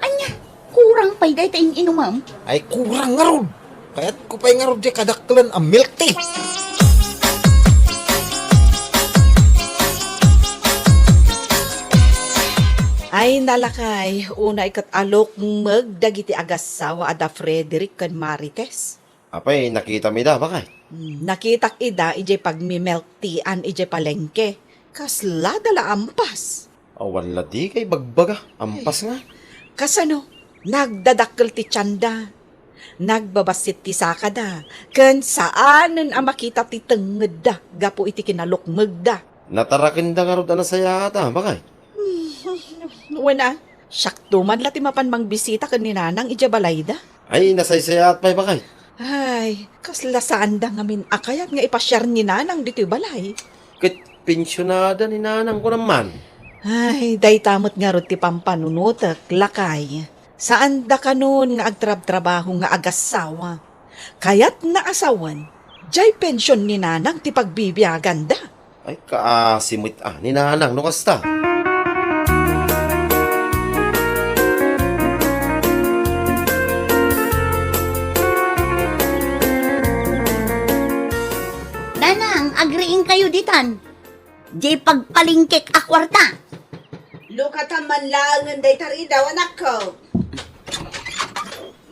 Ania? Kurang pay dayta in-inumam? Ay, kurang ngarud. Kayatko pay ngarud diay kadakkelen a milk tea. Ay, nalakay, unay ket a lukmeg dagiti agassawa a da Frederick ken Marites. Apay, nakitam ida, bakay? Hmm, nakitak ida idiay pagmi-milk tea-an idiay palengke. Kaslada la ampas. Awan la dika ibagbaga, ampas nga. Kasano? Nagdadakkel ti tianda. Nagbabassit ti sakada. Ken saanen a makita ti tengngedda gapu iti kinalukmegda. Natarakenda ngarud a nasayaat a, bakay? Wen a, siakto man la ti mapan mangbisita ken ni nanang idiay balayda. Ay, nasaysayaat pay, bakay? Ay, kasla saanda ngamin a kayat nga ipasiar ni nanang ditoy balay. Ket pensionada ni nanang kunam man. Ay, dayta met ngarud ti pampanunotek, lakay. Saanda kanon nga agtrabtrabaho nga agassawa. Kayatna a sawen, diay pension ni nanang ti pagbibiaganda. Ay, kaasi met a ni nanang no kasta. Nanang, agriingkayo ditan. Diay pagpalingkek a kuarta. No kataman laengen dayta ridaw, anakko.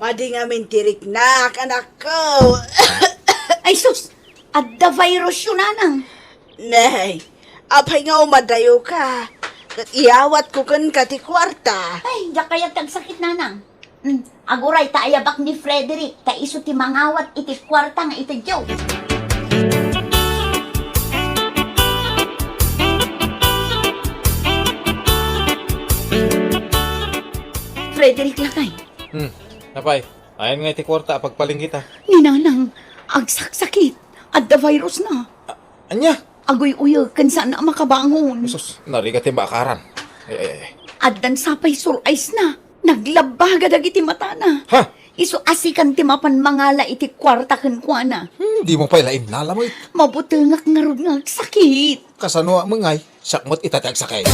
Madi ngamin ti riknak, anakko. Ay sus! Adda virus yo, nanang. Nay, apay nga umadayoka? Ket iyawatko kenka ti kuarta. Ay, diak kayat ti agsakit, nanang. Hmm, aguray ta ayabak ni Frederick, ta isu ti mangawat iti kuarta nga itedyo. Frederick, lakay. Hmm, apay, ayan nga iti kuarta a pagpalengketa. Ni nanang, agsaksakit. Adda virus na. A-, ania? Aguy-uyeg ken saan a makabangon. Sus, narigat ti maakaran. Ay, ay, ay. Addan sapay sur-eyes na. Naglabbaga dagiti matana. Ha? Isu a sikan ti mapan mangala iti kuarta kenkuana. Hmm, dimo pay la innala met. Mabutengak ngarud nga agsakit. Kasano a mengay? Siak met ita ti agsakit.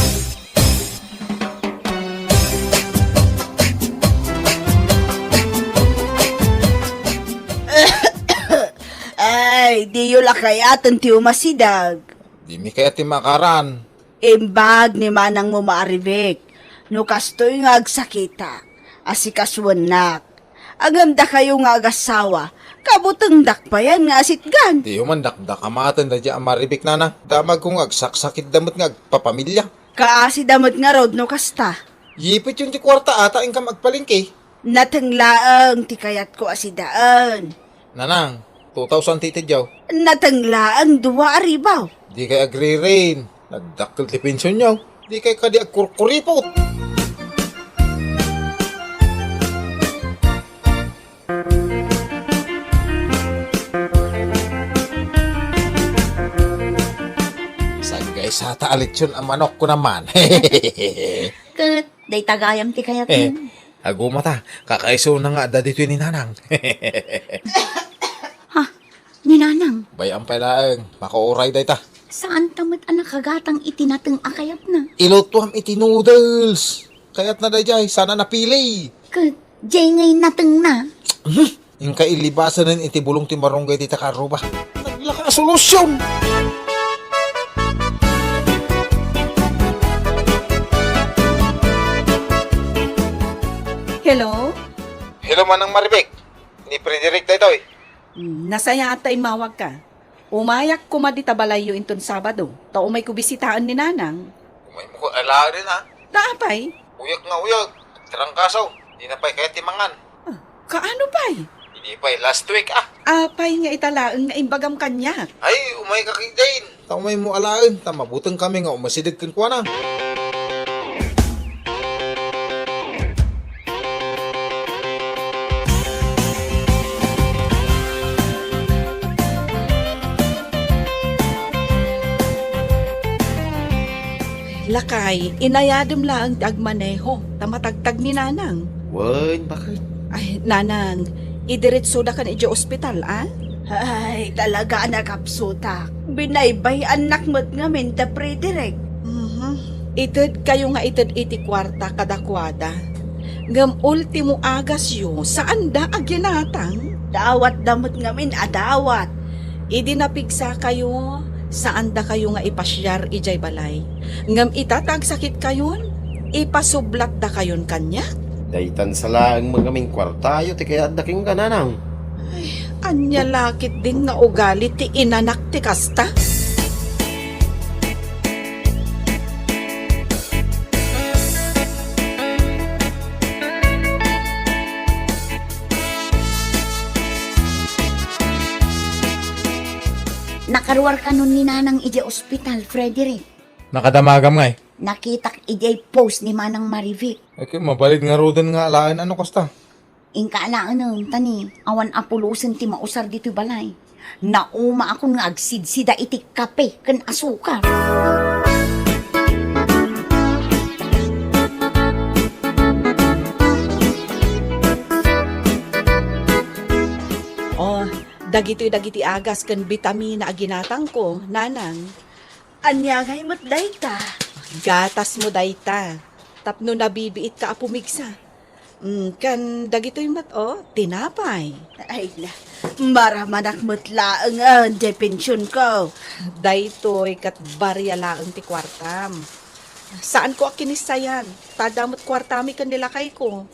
Ay, diyo la kayaten ti umasideg. Dimi kayat ti maakaran. Imbag ni manangmo, Maribek, no kastoy nga agsakitak, asikasuennak. Ngem dakayo nga agassawa, kabutengdak payen nga asitgan. Diyo man dakdakamaten daydiay a Maribek, nanang. Damagko nga agsaksakitda met nga agpapamilya. Kaasida met ngarud no kasta. Yipityon ti kuarta a ta inkam agpalengke. Nateng laeng ti kayatko a sidaen. Nanang, two thousand ti itedyo. Nateng laeng dua a ribu. Dikay agririn. Nagdakkel ti pensionyo. Dikay kadi agkurkuripot. Saggaysata a litson a manok ko naman. Ket dayta gayam ti kayatmo. Eh, agumata, kakaisuna nga adda ditoy ni Nanang. Ha? Ni Nanang? Bay-am pay laeng, makauray dayta. Saanta met a nakagatang iti nateng a kayatna? Ilutuam iti noodles. Kayatna daydiay, saan a napili. Ket, diay ngay natengna? Hmm. Inka ilibasanen iti bulong ti marunggay dita karruba. Naglaka a solusyon! Hello? Hello, Manang Maribek. Ni Frederick daytoy. Hmm, nasayaat ta immawagka. Umayak koma dita balayyo inton Sabado, ta umayko bisitaen ni Nanang. Umaymo koma alaen, ha? Ta apay? Uyek nga uyek, agtrangkaso, dina pay kayat ti mangan. Ah, kaano pay? Idi pay last week, ah. Apay nga ita laeng nga imbagam kaniak? Ay, umayka ketdin. Ta umaymo alaen, ta mabutengkami nga umasideg kenkuana. Lakay, inayadem laeng ti agmaneho, ta matagtag ni Nanang. Wen, baket? Ay, Nanang, idiretsodakan idiay ospital, a? Ay, talaga a nakapsutak. Binaybay-annak met ngamin da Frederick. Mhm. Itedkayo nga ited iti kuarta kadakuada. Ngem ultimo agasyo, saanda a ginatang? Dawatda met ngamin a dawat. Idi napigsakayo, saandakayo nga ipasiar idiay balay. Ngem ita ta agsakitkayon, ipasublatdakayon kaniak. Daytan sa laeng met ngamin kuartayo ti kayatda kenka, Nanang. Ay, ania la ketdin nga ugali ti inanak ti kasta? Nakaruarkanon ni Nanang idiay ospital, Frederick. Nakadamagam ngay? Nakitak idiay post ni Manang Marivic. Ay, ket mabalin ngaruden nga alaen a no kasta. Inka alaenem, ta ni, awan a pulosen ti mausar ditoy balay. Naumaakon nga agsidsida iti kape ken asukar. Oh, dagitoy dagiti agas ken bitamina a ginatangko, Nanang. Ania ngay met dayta? Gatasmo dayta. Tapno nabibiitka a pumigsa. Mm, ken dagitoy met, oh, tinapay. Ay, la, maramanak met laengen, diay pensionko. Daytoy ket baria laeng ti kuartam. Saanko a kinissayan. Ta adda met kuartami ken ni lakayko.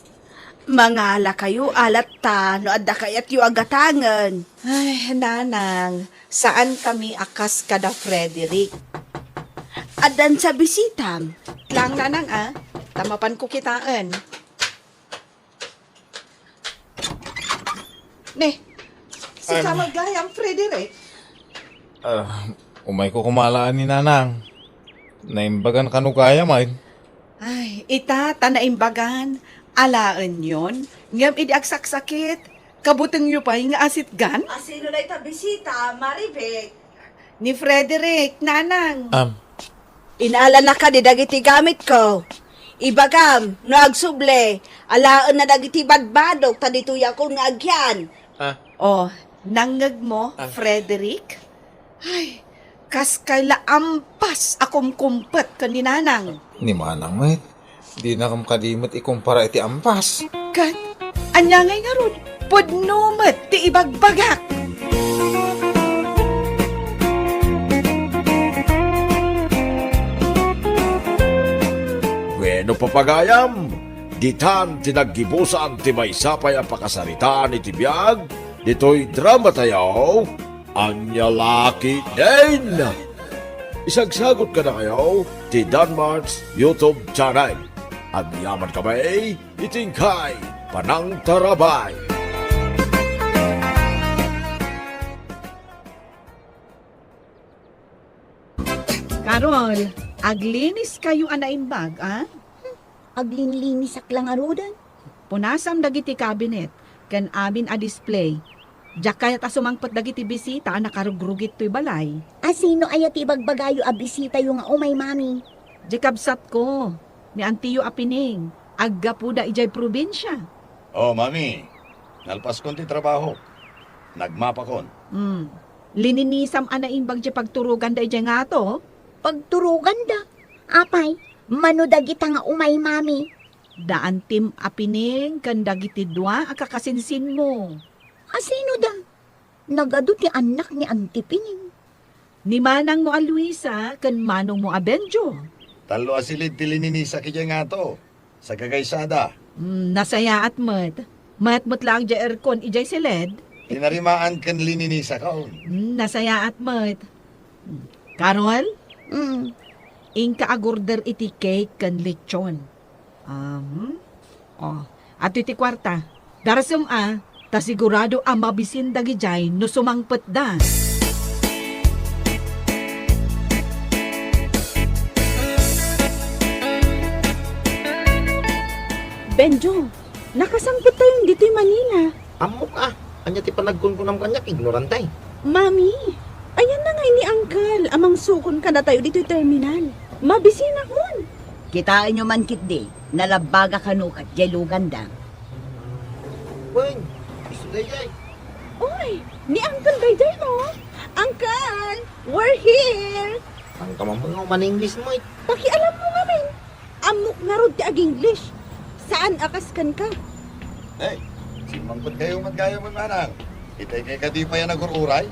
Mangalakayo, alatta, no adda kayatyo a gatangen. Ay, nanang, saan kami a kas kada Frederick. Addan sa bisitam. Lang, nanang, a. Ta mapanko kitaen. Ne, sika Ano? Gayam, Frederick? Ah, umayko koma alaen ni Nanang. Naimbagan kano gayam, ay? Ay, ita, ta naimbagan. Alaenyon, ngem idi agsaksakit, kabutengyo pay nga asitgan? Asino dayta bisita, Maribek? Ni Frederick, Nanang. Am. Inaalanaka di dagiti gamitko. Ibagam, no agsubli, alaenna dagiti badbadok, ta ditoyakon nga agian. Ah. Oh, nangngegmo, Ah. Frederick? Ay, kas kayla ampas a kumkumpet ken ni Nanang. Ni Manang met. Dinakam kadi met ikumpara iti ampas. Ket, ania ngay ngarud, pudno met ti ibagbagak. Bueno, papagayam, ditan ti naggibusan ti maysa pay a pakasaritaan iti biag ditoy dramatayo. Ania la ketdin? Isagsagut kadakayo ti Danmart's YouTube channel. Agyamankami iti inkay panangtarabay. Carol, agliniskayo a naimbag, a? Aglinlinisak la ngaruden. Punasam dagiti kabinet ken amin a display. Diak kayat a sumangpet dagiti bisita a nakarugrugit toy balay. A sino aya ti ibagbagayo a bisitayo nga umay, Mami? Di kabsatko, ni antiyo a pining, aggapuda idiay probinsia. Oh, Mami, nalpaskon ti trabaho. Nagmapakon. Hmm. Lininisam a naimbag ti pagturoganda idiay ngato? Pagturoganda? Apay, mano dagita nga umay, Mami? Da antim a pining ken dagiti dua a kakasinsinmo. Asino da? Nagadu ti annak ni Anti Pining. Ni manangmo a Luisa ken manongmo a Benjo. Tallo a silid ti lininisak idiay ngato. Sagagaysada. Mm, nasayaat met. Mayat met laeng diay aircon idiay silid. Tinarimaan ken lininisakon. Mm, nasayaat met. Carol? Mm. Inka agorder iti cake ken lechon. Um, oh, adtoy ti kuarta. Darasem a, ta sigurado a mabisin dagidiay no sumangpetda. Benjo, nakasangpet tayon ditoy Manila. Ammok a, ania ti panagkunkunam kaniak, ignorante? Mami, ayanna ngay ni Uncle a mangsukon kadatayo ditoy terminal. Mabisinakon. Kitaenyo man ketdi, nalabbagak kano ket diay luganda. Wen, isu daydiay. Oy, ni Uncle daydiay, no? Uncle, we're here! Saan ka man nga uman-English mo, eh? Pakialam mo ngamin. Ammok ngarud ti ag-English. Saan a kas kenka? Hey, simmangpet kayo met gayam, manang. Itay kay kadi pay a nagur-uray?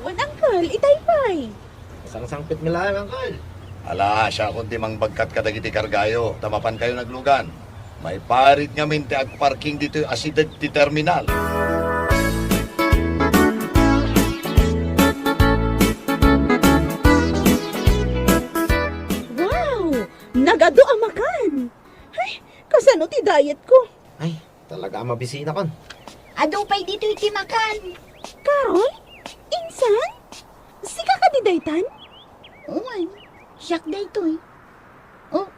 Wen, Uncle, itay pay. Sangsangpet nga laeng, Uncle. Ala, siakon ti mangbagkat kadagiti kargayo, ta mapan kayo naglugan. Maiparit ngamin ti agparking ditoy asideg ti terminal. Wow! Nagadu a makan! Ay, kasano ti diet ko? Ay, talaga a mabisinakon. Adu pay ditoy ti makan. Carol? Insan? Sika kadi daytan? Wen, siak daytoy. Oh,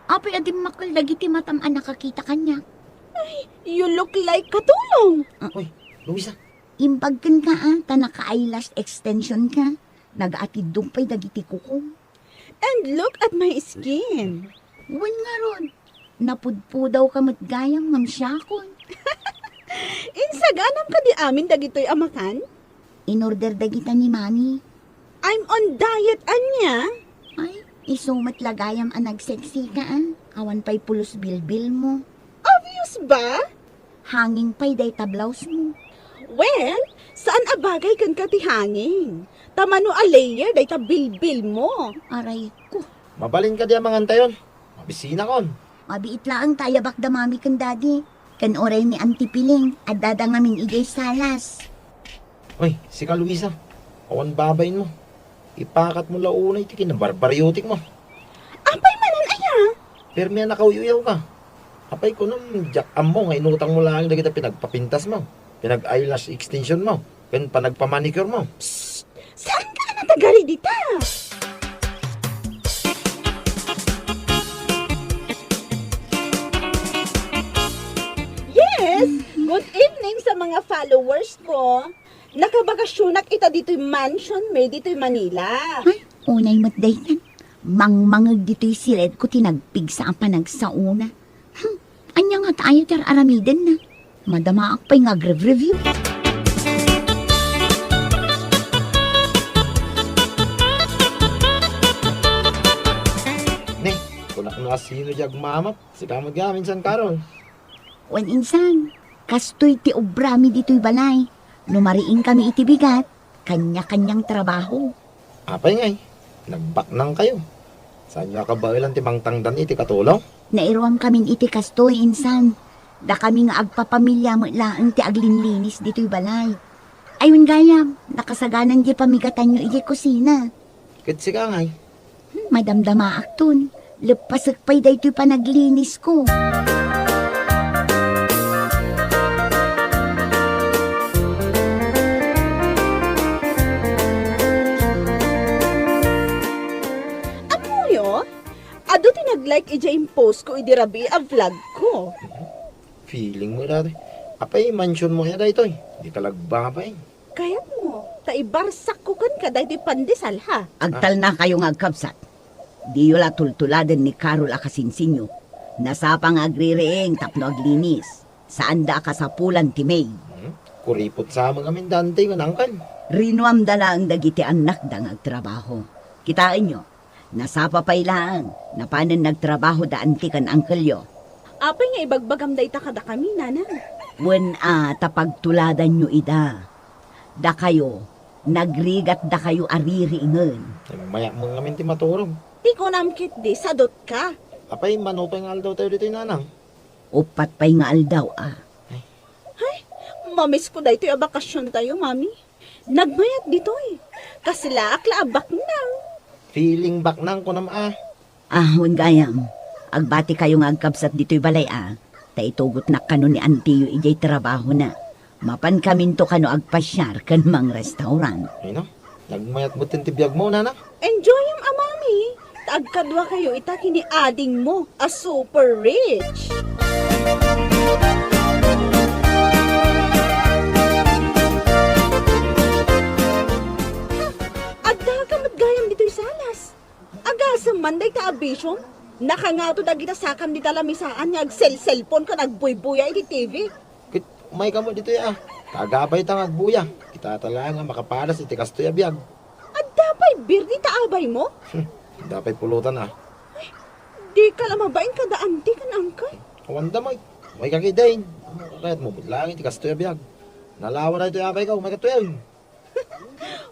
apay a dimmakkel dagiti matam a nakakita kaniak? Ay, you look like Katulong! Ah. Uy, Luisa. Imbag kenka a, ta naka-eyelash extension ka. Nagaatiddog pay dagiti kukom. And look at my skin. Wen ngarud, napudpudawka met gayam ngem siakon. Insaganam kadi amin dagitoy a makan? In-order dagita ni Mami. I'm on diet, ania? Ay, isu met la gayam a nagseksika, a. Awan pay pulos bilbilmo. Obvious ba? Hanging pay dayta blouse mo. Well, saan a bagay kenka ti hanging. Ta mano a layer dayta bilbil mo. Aray ko. Mabalin kadi a mangan tayon? Bisinakon. Mabiit laeng ta ayabak da Mami ken Daddy. Ken uray ni Auntie Piling, addada ngamin idiay salas. Oy, sika, Luisa. Awan babainmo. Ipakatmo la unay ti kinabarbariotikmo. Apay manen aya? Permi a nakauyuyaw ka. Apay kunam, diak ammo nga inutangmo laeng dagita pinagpapintasmo, pinag-eyelash extensionmo, ken panagpamanicuremo. Psst! Saan ka a natagari dita? Yes! Good evening sa mga followers ko. Nakabakasyonak ita ditoy mansion mi ditoy Manila. Ay, unay met daytan. Mangmangeg ditoy sired ko ti nagpigsa a panagsaona. Hmm, ania ngata aya ti ar-aramidenna? Madamaak pay nga agrev-review. Ne, kunak no asino diay agmamap. Sika met ngamin, San Carol. Wen insan, kastoy ti obrami ditoy balay. No mariingkami iti bigat, kanya-kanyang trabaho. Apay ngay, nagbaknangkayo? Saanyo a kabaelan ti mangtangdan iti katulong? Nairuamkamin iti kastoy, insan. Dakami nga agpapamilia met laeng ti aglinlinis ditoy balay. Ay, wen gayam, nakasaganan diay pamigatanyo idiay kusina. Ket sika ngay? Hmm, madamdamaakton. Leppasek pay daytoy panaglinisko. Ammoyo, adu ti nag-like idiay impost ko idi rabii a vlog ko. Feeling mo dati. Apay, mansion mo kaya daytoy? Di ka lagbabay. Kayatmo, ta ibarsakko kenka daytoy pandesal, ha? Agtalnakayo nga agkabsat. Diyo la tultuladen ni Carol a kasinsinyo. Nasapa nga agririing tapno aglinis. Saanda a kasapulan ti maid. Hmm? Kuripot sa amin ngamin dante nga nangkan. Rinuamda laeng dagiti annakda nga agtrabaho. Kitaenyo, nasapa pay laeng, napanen nagtrabaho da anti ken angkelyo. Apay nga ibagbagam dayta kadakami, nanang? Wen a, ta pagtuladanyo ida. Dakayo, nagrigatdakayo a ririingen. Ay, mayat mo ngamin ti maturom. Ti kunam ketdi, sadutka. Apay, mano pay nga aldaw tayo ditoy, nanang? Uppat pay nga aldaw, a. Ay. Ay, mamisko daytoy a bakasiontayo, Mami. Nagmayat ditoy. Kaslaak la a baknang. Feeling baknang, kunam, a. Ah, wen gayam, agbatikayo nga agkabsat ditoy balay, a, ta itugotnak kano ni antiyo idiay trabahona. Mapankaminto kano agpasiar ken mangrestaurant. Ay na, nagmayat metten ti biagmo, nana. Enjoyem a, Mami, ta agkaduakayo ita ken ni adingmo a super rich. Ha, addaka met gayam ditoy salas. Agasem man dayta a bisiom. Nakangato dagita sakam dita lamisaan nga agselselpon ken agbuybuya iti T V. Ket umayka met ditoy, a. Ta agabay ta nga agbuya. Kita ta laeng a makapadas iti kastoy a biag. Adda pay beer dita abaymo? Hmm, adda pay pulutan, a. Ay, dika la mabain kada anti ken angkel. Awanda, may. Umayka ketdin. Kayatmo met laeng iti kastoy a biag. Nalawa daytoy abayko, umayka ketdin.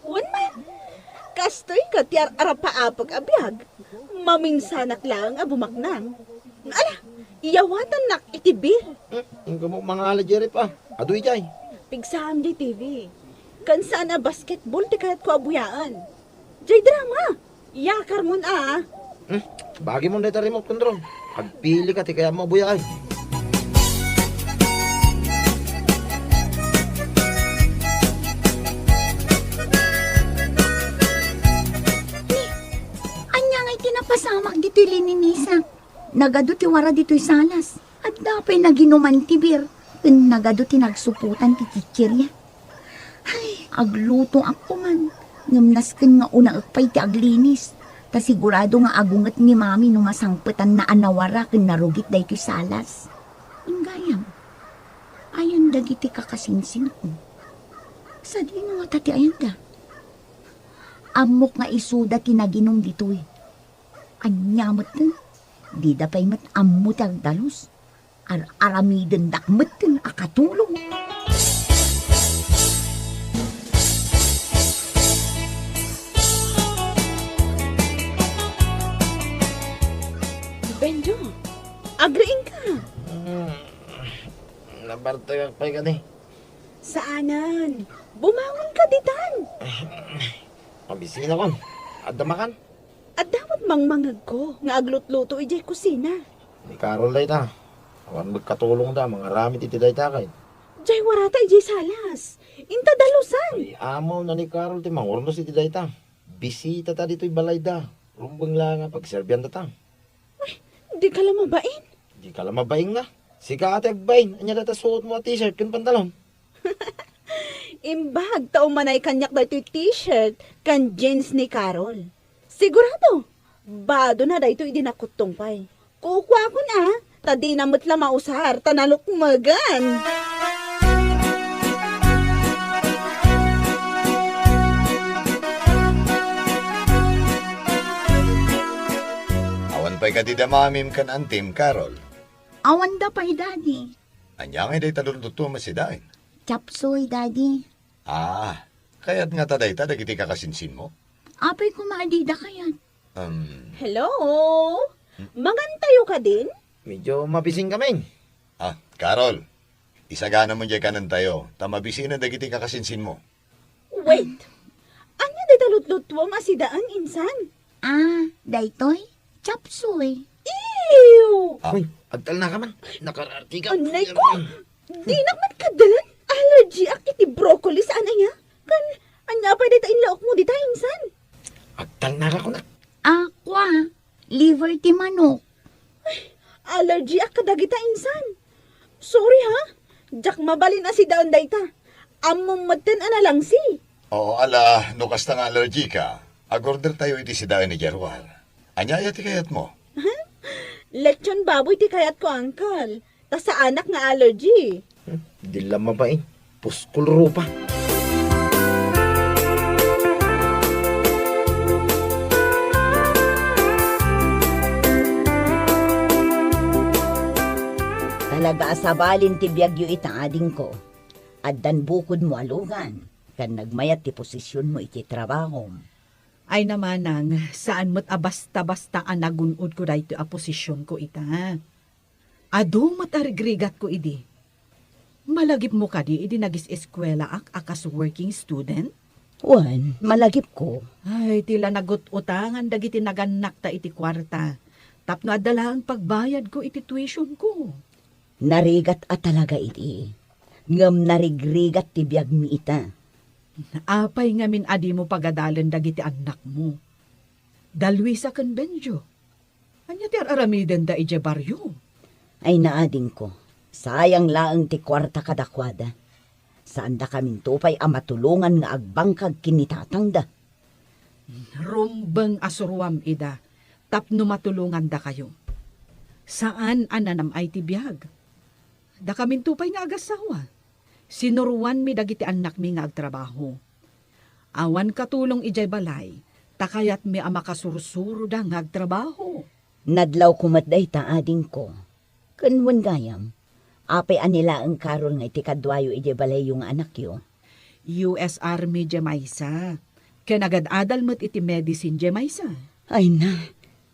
Wen man, kastoy ket ti ar-arapaapek a biag, maminsanak laeng a bumaknang. Ala, iyawatannak iti beer. Hmm, inka mo mangala, Jerry, pa. Adu idiay. Pigsaam diay T V. Ken saan a basketball ti kayatko a buyaen. Diay drama. Iyakarmon, a. Hmm, bagimon dayta remote control. Agpili ka ti kayatmo a buyaen. Ni, ania ngay ti napasamak ditoy lininisak? Nagadu ti wara ditoy salas. Adda pay naginuman ti beer, ken nagadu ti nagsuputan ti chicheria. Ay, aglutoak koman, ngem nasken nga unaek pay ti aglinis, ta sigurado nga agunget ni Mami no masangpetanna a nawara ken narugit daytoy salas. Wen gayam, ayan dagiti kakasinsinko. Sadino ngata ti ayanda? Ammok nga isuda ti naginum ditoy. Ania metten, dida pay met ammo ti agdalus. Ar-aramidendak metten a katulong. Arteak pay kadi. Saanen. Bumangon ka ditan. Mabisinakon. Adda makan? Adda met mangmangegko nga aglutluto idiay kusina. Ni Carol dayta. Awan met katulongda, mangaramid iti dayta kay. Diay warata idiay salas. Inta dalusan. Ay, amawna ni Carol ti mangurnos iti dayta. Bisitata ditoy balayda. Rumbeng la nga pagserbiandata. Ay, di ka la mabain? Di ka la mabain nga. Sika ti agbain. Ania dayta suotmo a t-shirt ken pantalon? Imbag ta umanay kaniak daytoy t-shirt ken jeans ni Carol. Sigurado, badona daytoy idi nakuttong pay. Kukuakon a, ta dina met la mausar ta nalukmegan. Awan pay kadi da mamim ken antim, Carol? Awanda pay, Daddy. Ania ngay dayta lutlutuam a sidaen? Chapsuy, Daddy. Ah, kayat ngata dayta dagiti kakasinsinmo? Apay koma a dida kayat? Um. Hello? Hmm? Mangantayo kadin? Medyo mabisinkami. Ah, Carol, isaganamon diay kanentayo, ta mabisinen dagiti kakasinsinmo. Wait! Ania dayta lutlutuam a sidaen, insan? Ah, daytoy? Chapsuy. Ew! Ah. Uy, agtalnaka man. Nakararti ka. Anay ko! Dinak man kadalen. Allergyak iti broccoli saan aya. Kan, ania pay dayta inlaokmo dita, insan? Agtalnaka kunak. Aqua, liver ti manok. Ay, allergyak kadagita, insan. Sorry, ha? Diak mabalin a sidaen dayta. Ammom metten a nalangsi. Oo, ala, no kasta nga allergika, agordertayo iti sidaen idiay ruar. Ania aya ti kayatmo? Lechon baboy ti kayatko, uncle. Ta saanak nga allergy. Hmm, di la mabain. Puskol rupa. Talaga a sabalin ti biagyo ita, adingko. Addan bukodmo a lugan, ken nagmayat ti posisionmo iti trabahom. Ay na manang, saan met a basta-basta a nagun-odko daytoy a posisionko ita. Adu met a rigrigatko idi. Malagipmo kadi idi nagis-eskuelaak a kas working student? Wen, malagipko. Ay, ti la nagut-utangan dagiti nagannakta iti kuarta tapno adda laeng pagbayadko iti tuitionko. Narigat a talaga idi, ngem narigrigat ti biagmi ita. Apay ngamin a dimo pagadalen dagiti annakmo? Da Luisa ken Benjo, ania ti ar-aramidenda idiay barrio? Ay, naadingko, sayang laeng ti kuarta kadakuada. Saandakaminto pay a matulongan nga agbangkag ken ni tatangda. Rumbeng a suruam ida tapno matulongandakayo. Saan a nanam-ay ti biag. Dakaminto pay nga agassawa. Sinuroanmi dagiti annakmi nga agtrabaho. Awan katulong idiay balay, ta kayatmi a makasursuroda nga agtrabaho. Nadlawko met dayta, adingko. Ken wen gayam, apay a ni laeng Carol nga iti kaduayo idiay balayyo nga anakyo? U S Army diay maysa, ken agad-adal met iti medicine diay maysa. Ay na,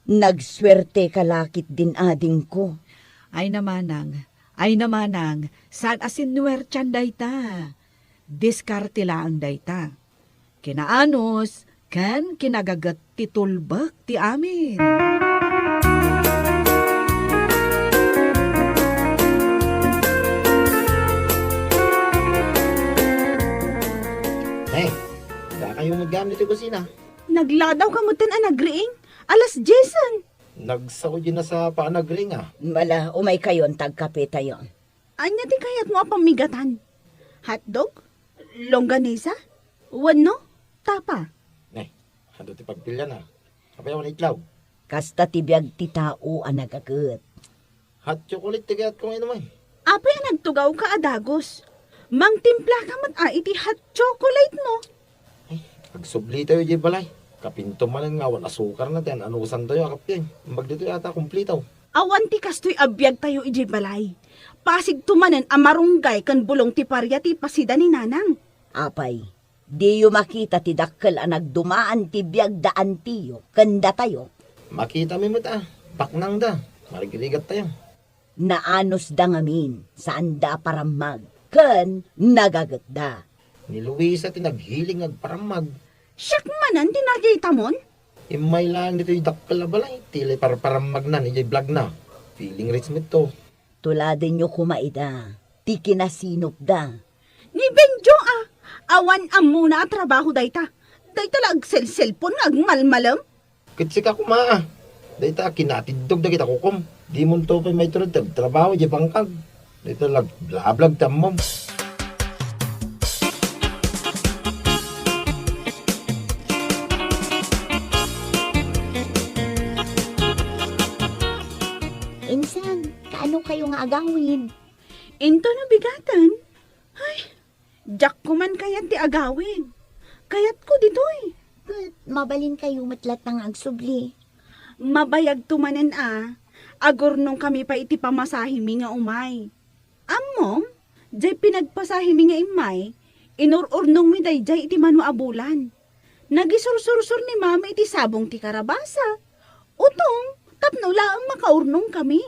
nagsuerteka la ketdin, adingko. Ay na manang, ay na manang, saan a sinuertian dayta. Diskarte laeng dayta. Kinaanus ken kinagaget ti tulbek ti amin. Hey, dakayo met gayam ditoy kusina. Nagladawka metten a nagriing. Alas diesen. Nagsao diay nasapa a nagriing, a. Mala, umaykayon ta agkapetayo. Ania ti kayatmo a pammigatan? Hotdog? Longganisa? Wenno tapa? Ne, adu ti pagpilian, a. Apay awan itlog? Kasta ti biag ti tao a nagaget. Hot chocolate ti kayatko nga inumen. Apay a nagtugawka a dagus? Mangtimplaka met a iti hot chocolate mo. Ay, agsublitayo idiay balay. Kapinto manen nga awan asukarna ti an-anusantayo a kape. Imbag ditoy ata kumplito. Awan ti kastoy a biagtayo idiay balay. Pasigto manen a marunggay ken bulong ti paria ti ipasida ni Nanang. Apay, diyo makita ti dakkel a nagdumaan ti biag da antiyo ken datayo? Makitami met a, paknangda. Marigrigattayo. Naanusda ngamin, saanda a parammag, ken nagagetda. Ni Luisa ti naghiling nga agparammag. Siak manen ti nakitamon? Immay laeng ditoy dakkel a balay, ti lay parparammagna idiay vlogna. Feeling rich met to. Tuladenyo koma ida, ti kinasinopda. Ni Benjo a, awan ammona a trabaho dayta. Dayta la agselselpon nga agmalmalem. Ket sika koma a, dayta a kinatiddog dagiti kukom. Dimonto pay maitured ti agtrabaho idiay bangkag. Dayta la agblablog ti ammom. Insan, kaano kayo nga agawid? Into no bigaten? Ay, diak ko man kayat ti agawid. Kayatko ditoy. Ket mabalin kayo met latta nga agsubli. Mabayagto manen a, agurnongkami pay iti pamasahemi nga umay. Ammom, diay pinagpasahemi nga immay, inur-urnongmi daydiay iti mano a bulan. Nagisursursor ni Mami iti sabong ti karabasa, utong, tapno laeng makaurnongkami.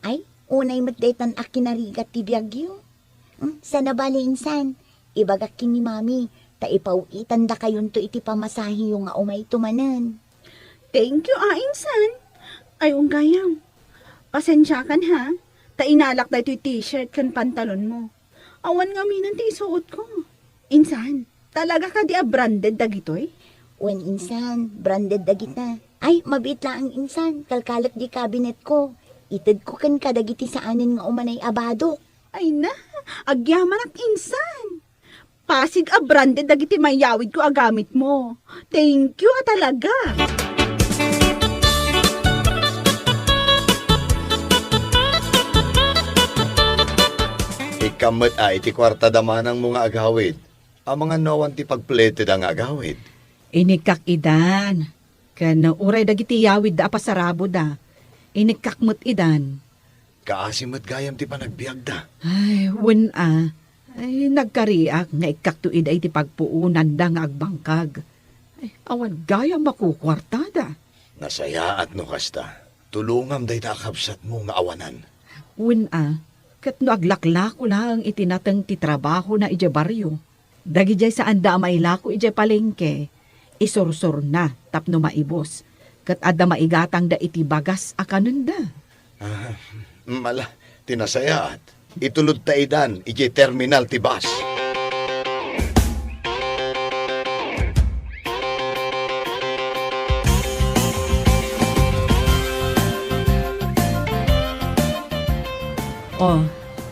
Ay, unay met daytan a kinarigat ti biagyo. Hmm, sana bale insan, ibagak ken ni Mami, ta ipaw-itandakayonto iti pamasaheyo nga umayto manen. Thank you, a, insan. Ay, wen gayam. Pasensiakan, ha? Ta inalak daytoy t-shirt ken pantalonmo. Awan ngamin ti isuotko. Insan, talaga kadi a branded dagitoy? Wen insan, branded dagita. Ay, mabiit laeng insan, kalkalek di cabinet ko. Itedko kenka dagiti saanen nga umanay a badok. Ay na, agyamanak insan. Pasig a branded dagiti mayawidko a gamitmo. Thank you a talaga. Ikkam met a iti kuartada manangmo nga agawid. Amangan no awan ti pagpletada nga agawid. Inikkak idan, ken uray dagiti yawidda a pasaraboda, inikkak met idan. Kaasi met gayam ti panagbiagda. Ay, wen a. Ay, nagkariak nga ikkakto ida iti pagpuonanda nga agbangkag. Ay, awan gayam a kukuartada. Nasayaat no kasta. Tulongam dayta a kabsatmo nga awanan. Wen a, ket no aglaklako laeng iti nateng ti trabahona idiay barrio, dagidiay saanda a mailako idiay palengke, isursurna tapno maibus, ket adda maigatangda iti bagas a kanenda. Ah, mala, ti nasayaat, itulodta idan idiay terminal ti bus. Oh,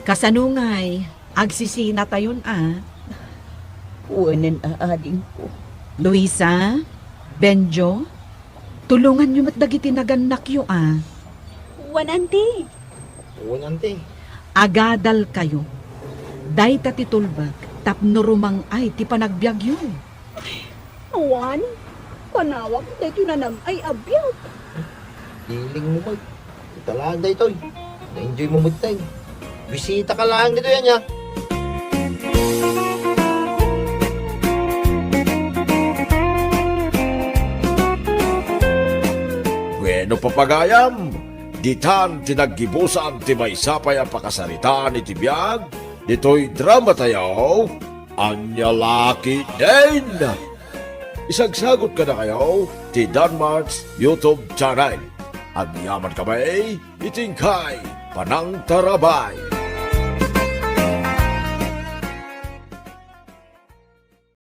kasano ngay? Agsisinatayon a. Kuanen a adingko. Luisa, Benjo, tulonganyo met dagiti nagannakyo a. Wen, anti. Wen, anti. Agadalkayo. Dayta ti tulbek tapno rumang-ay ti panagbiagyo. Awan, panawak daytoy nanam-ay a biag. Feeling mo met. Ita laeng daytoy. Na-enjoy mo met tay. Bisita ka laeng ditoy, ania? Bueno, papagayam, ditan ti naggibusan ti maysa pay a pakasaritaan iti biag ditoy drama tayo. Ania la ketdin? Isagsagut kadakayo ti Danmart's YouTube channel. Agyaman kami iti inkay panangtarabay.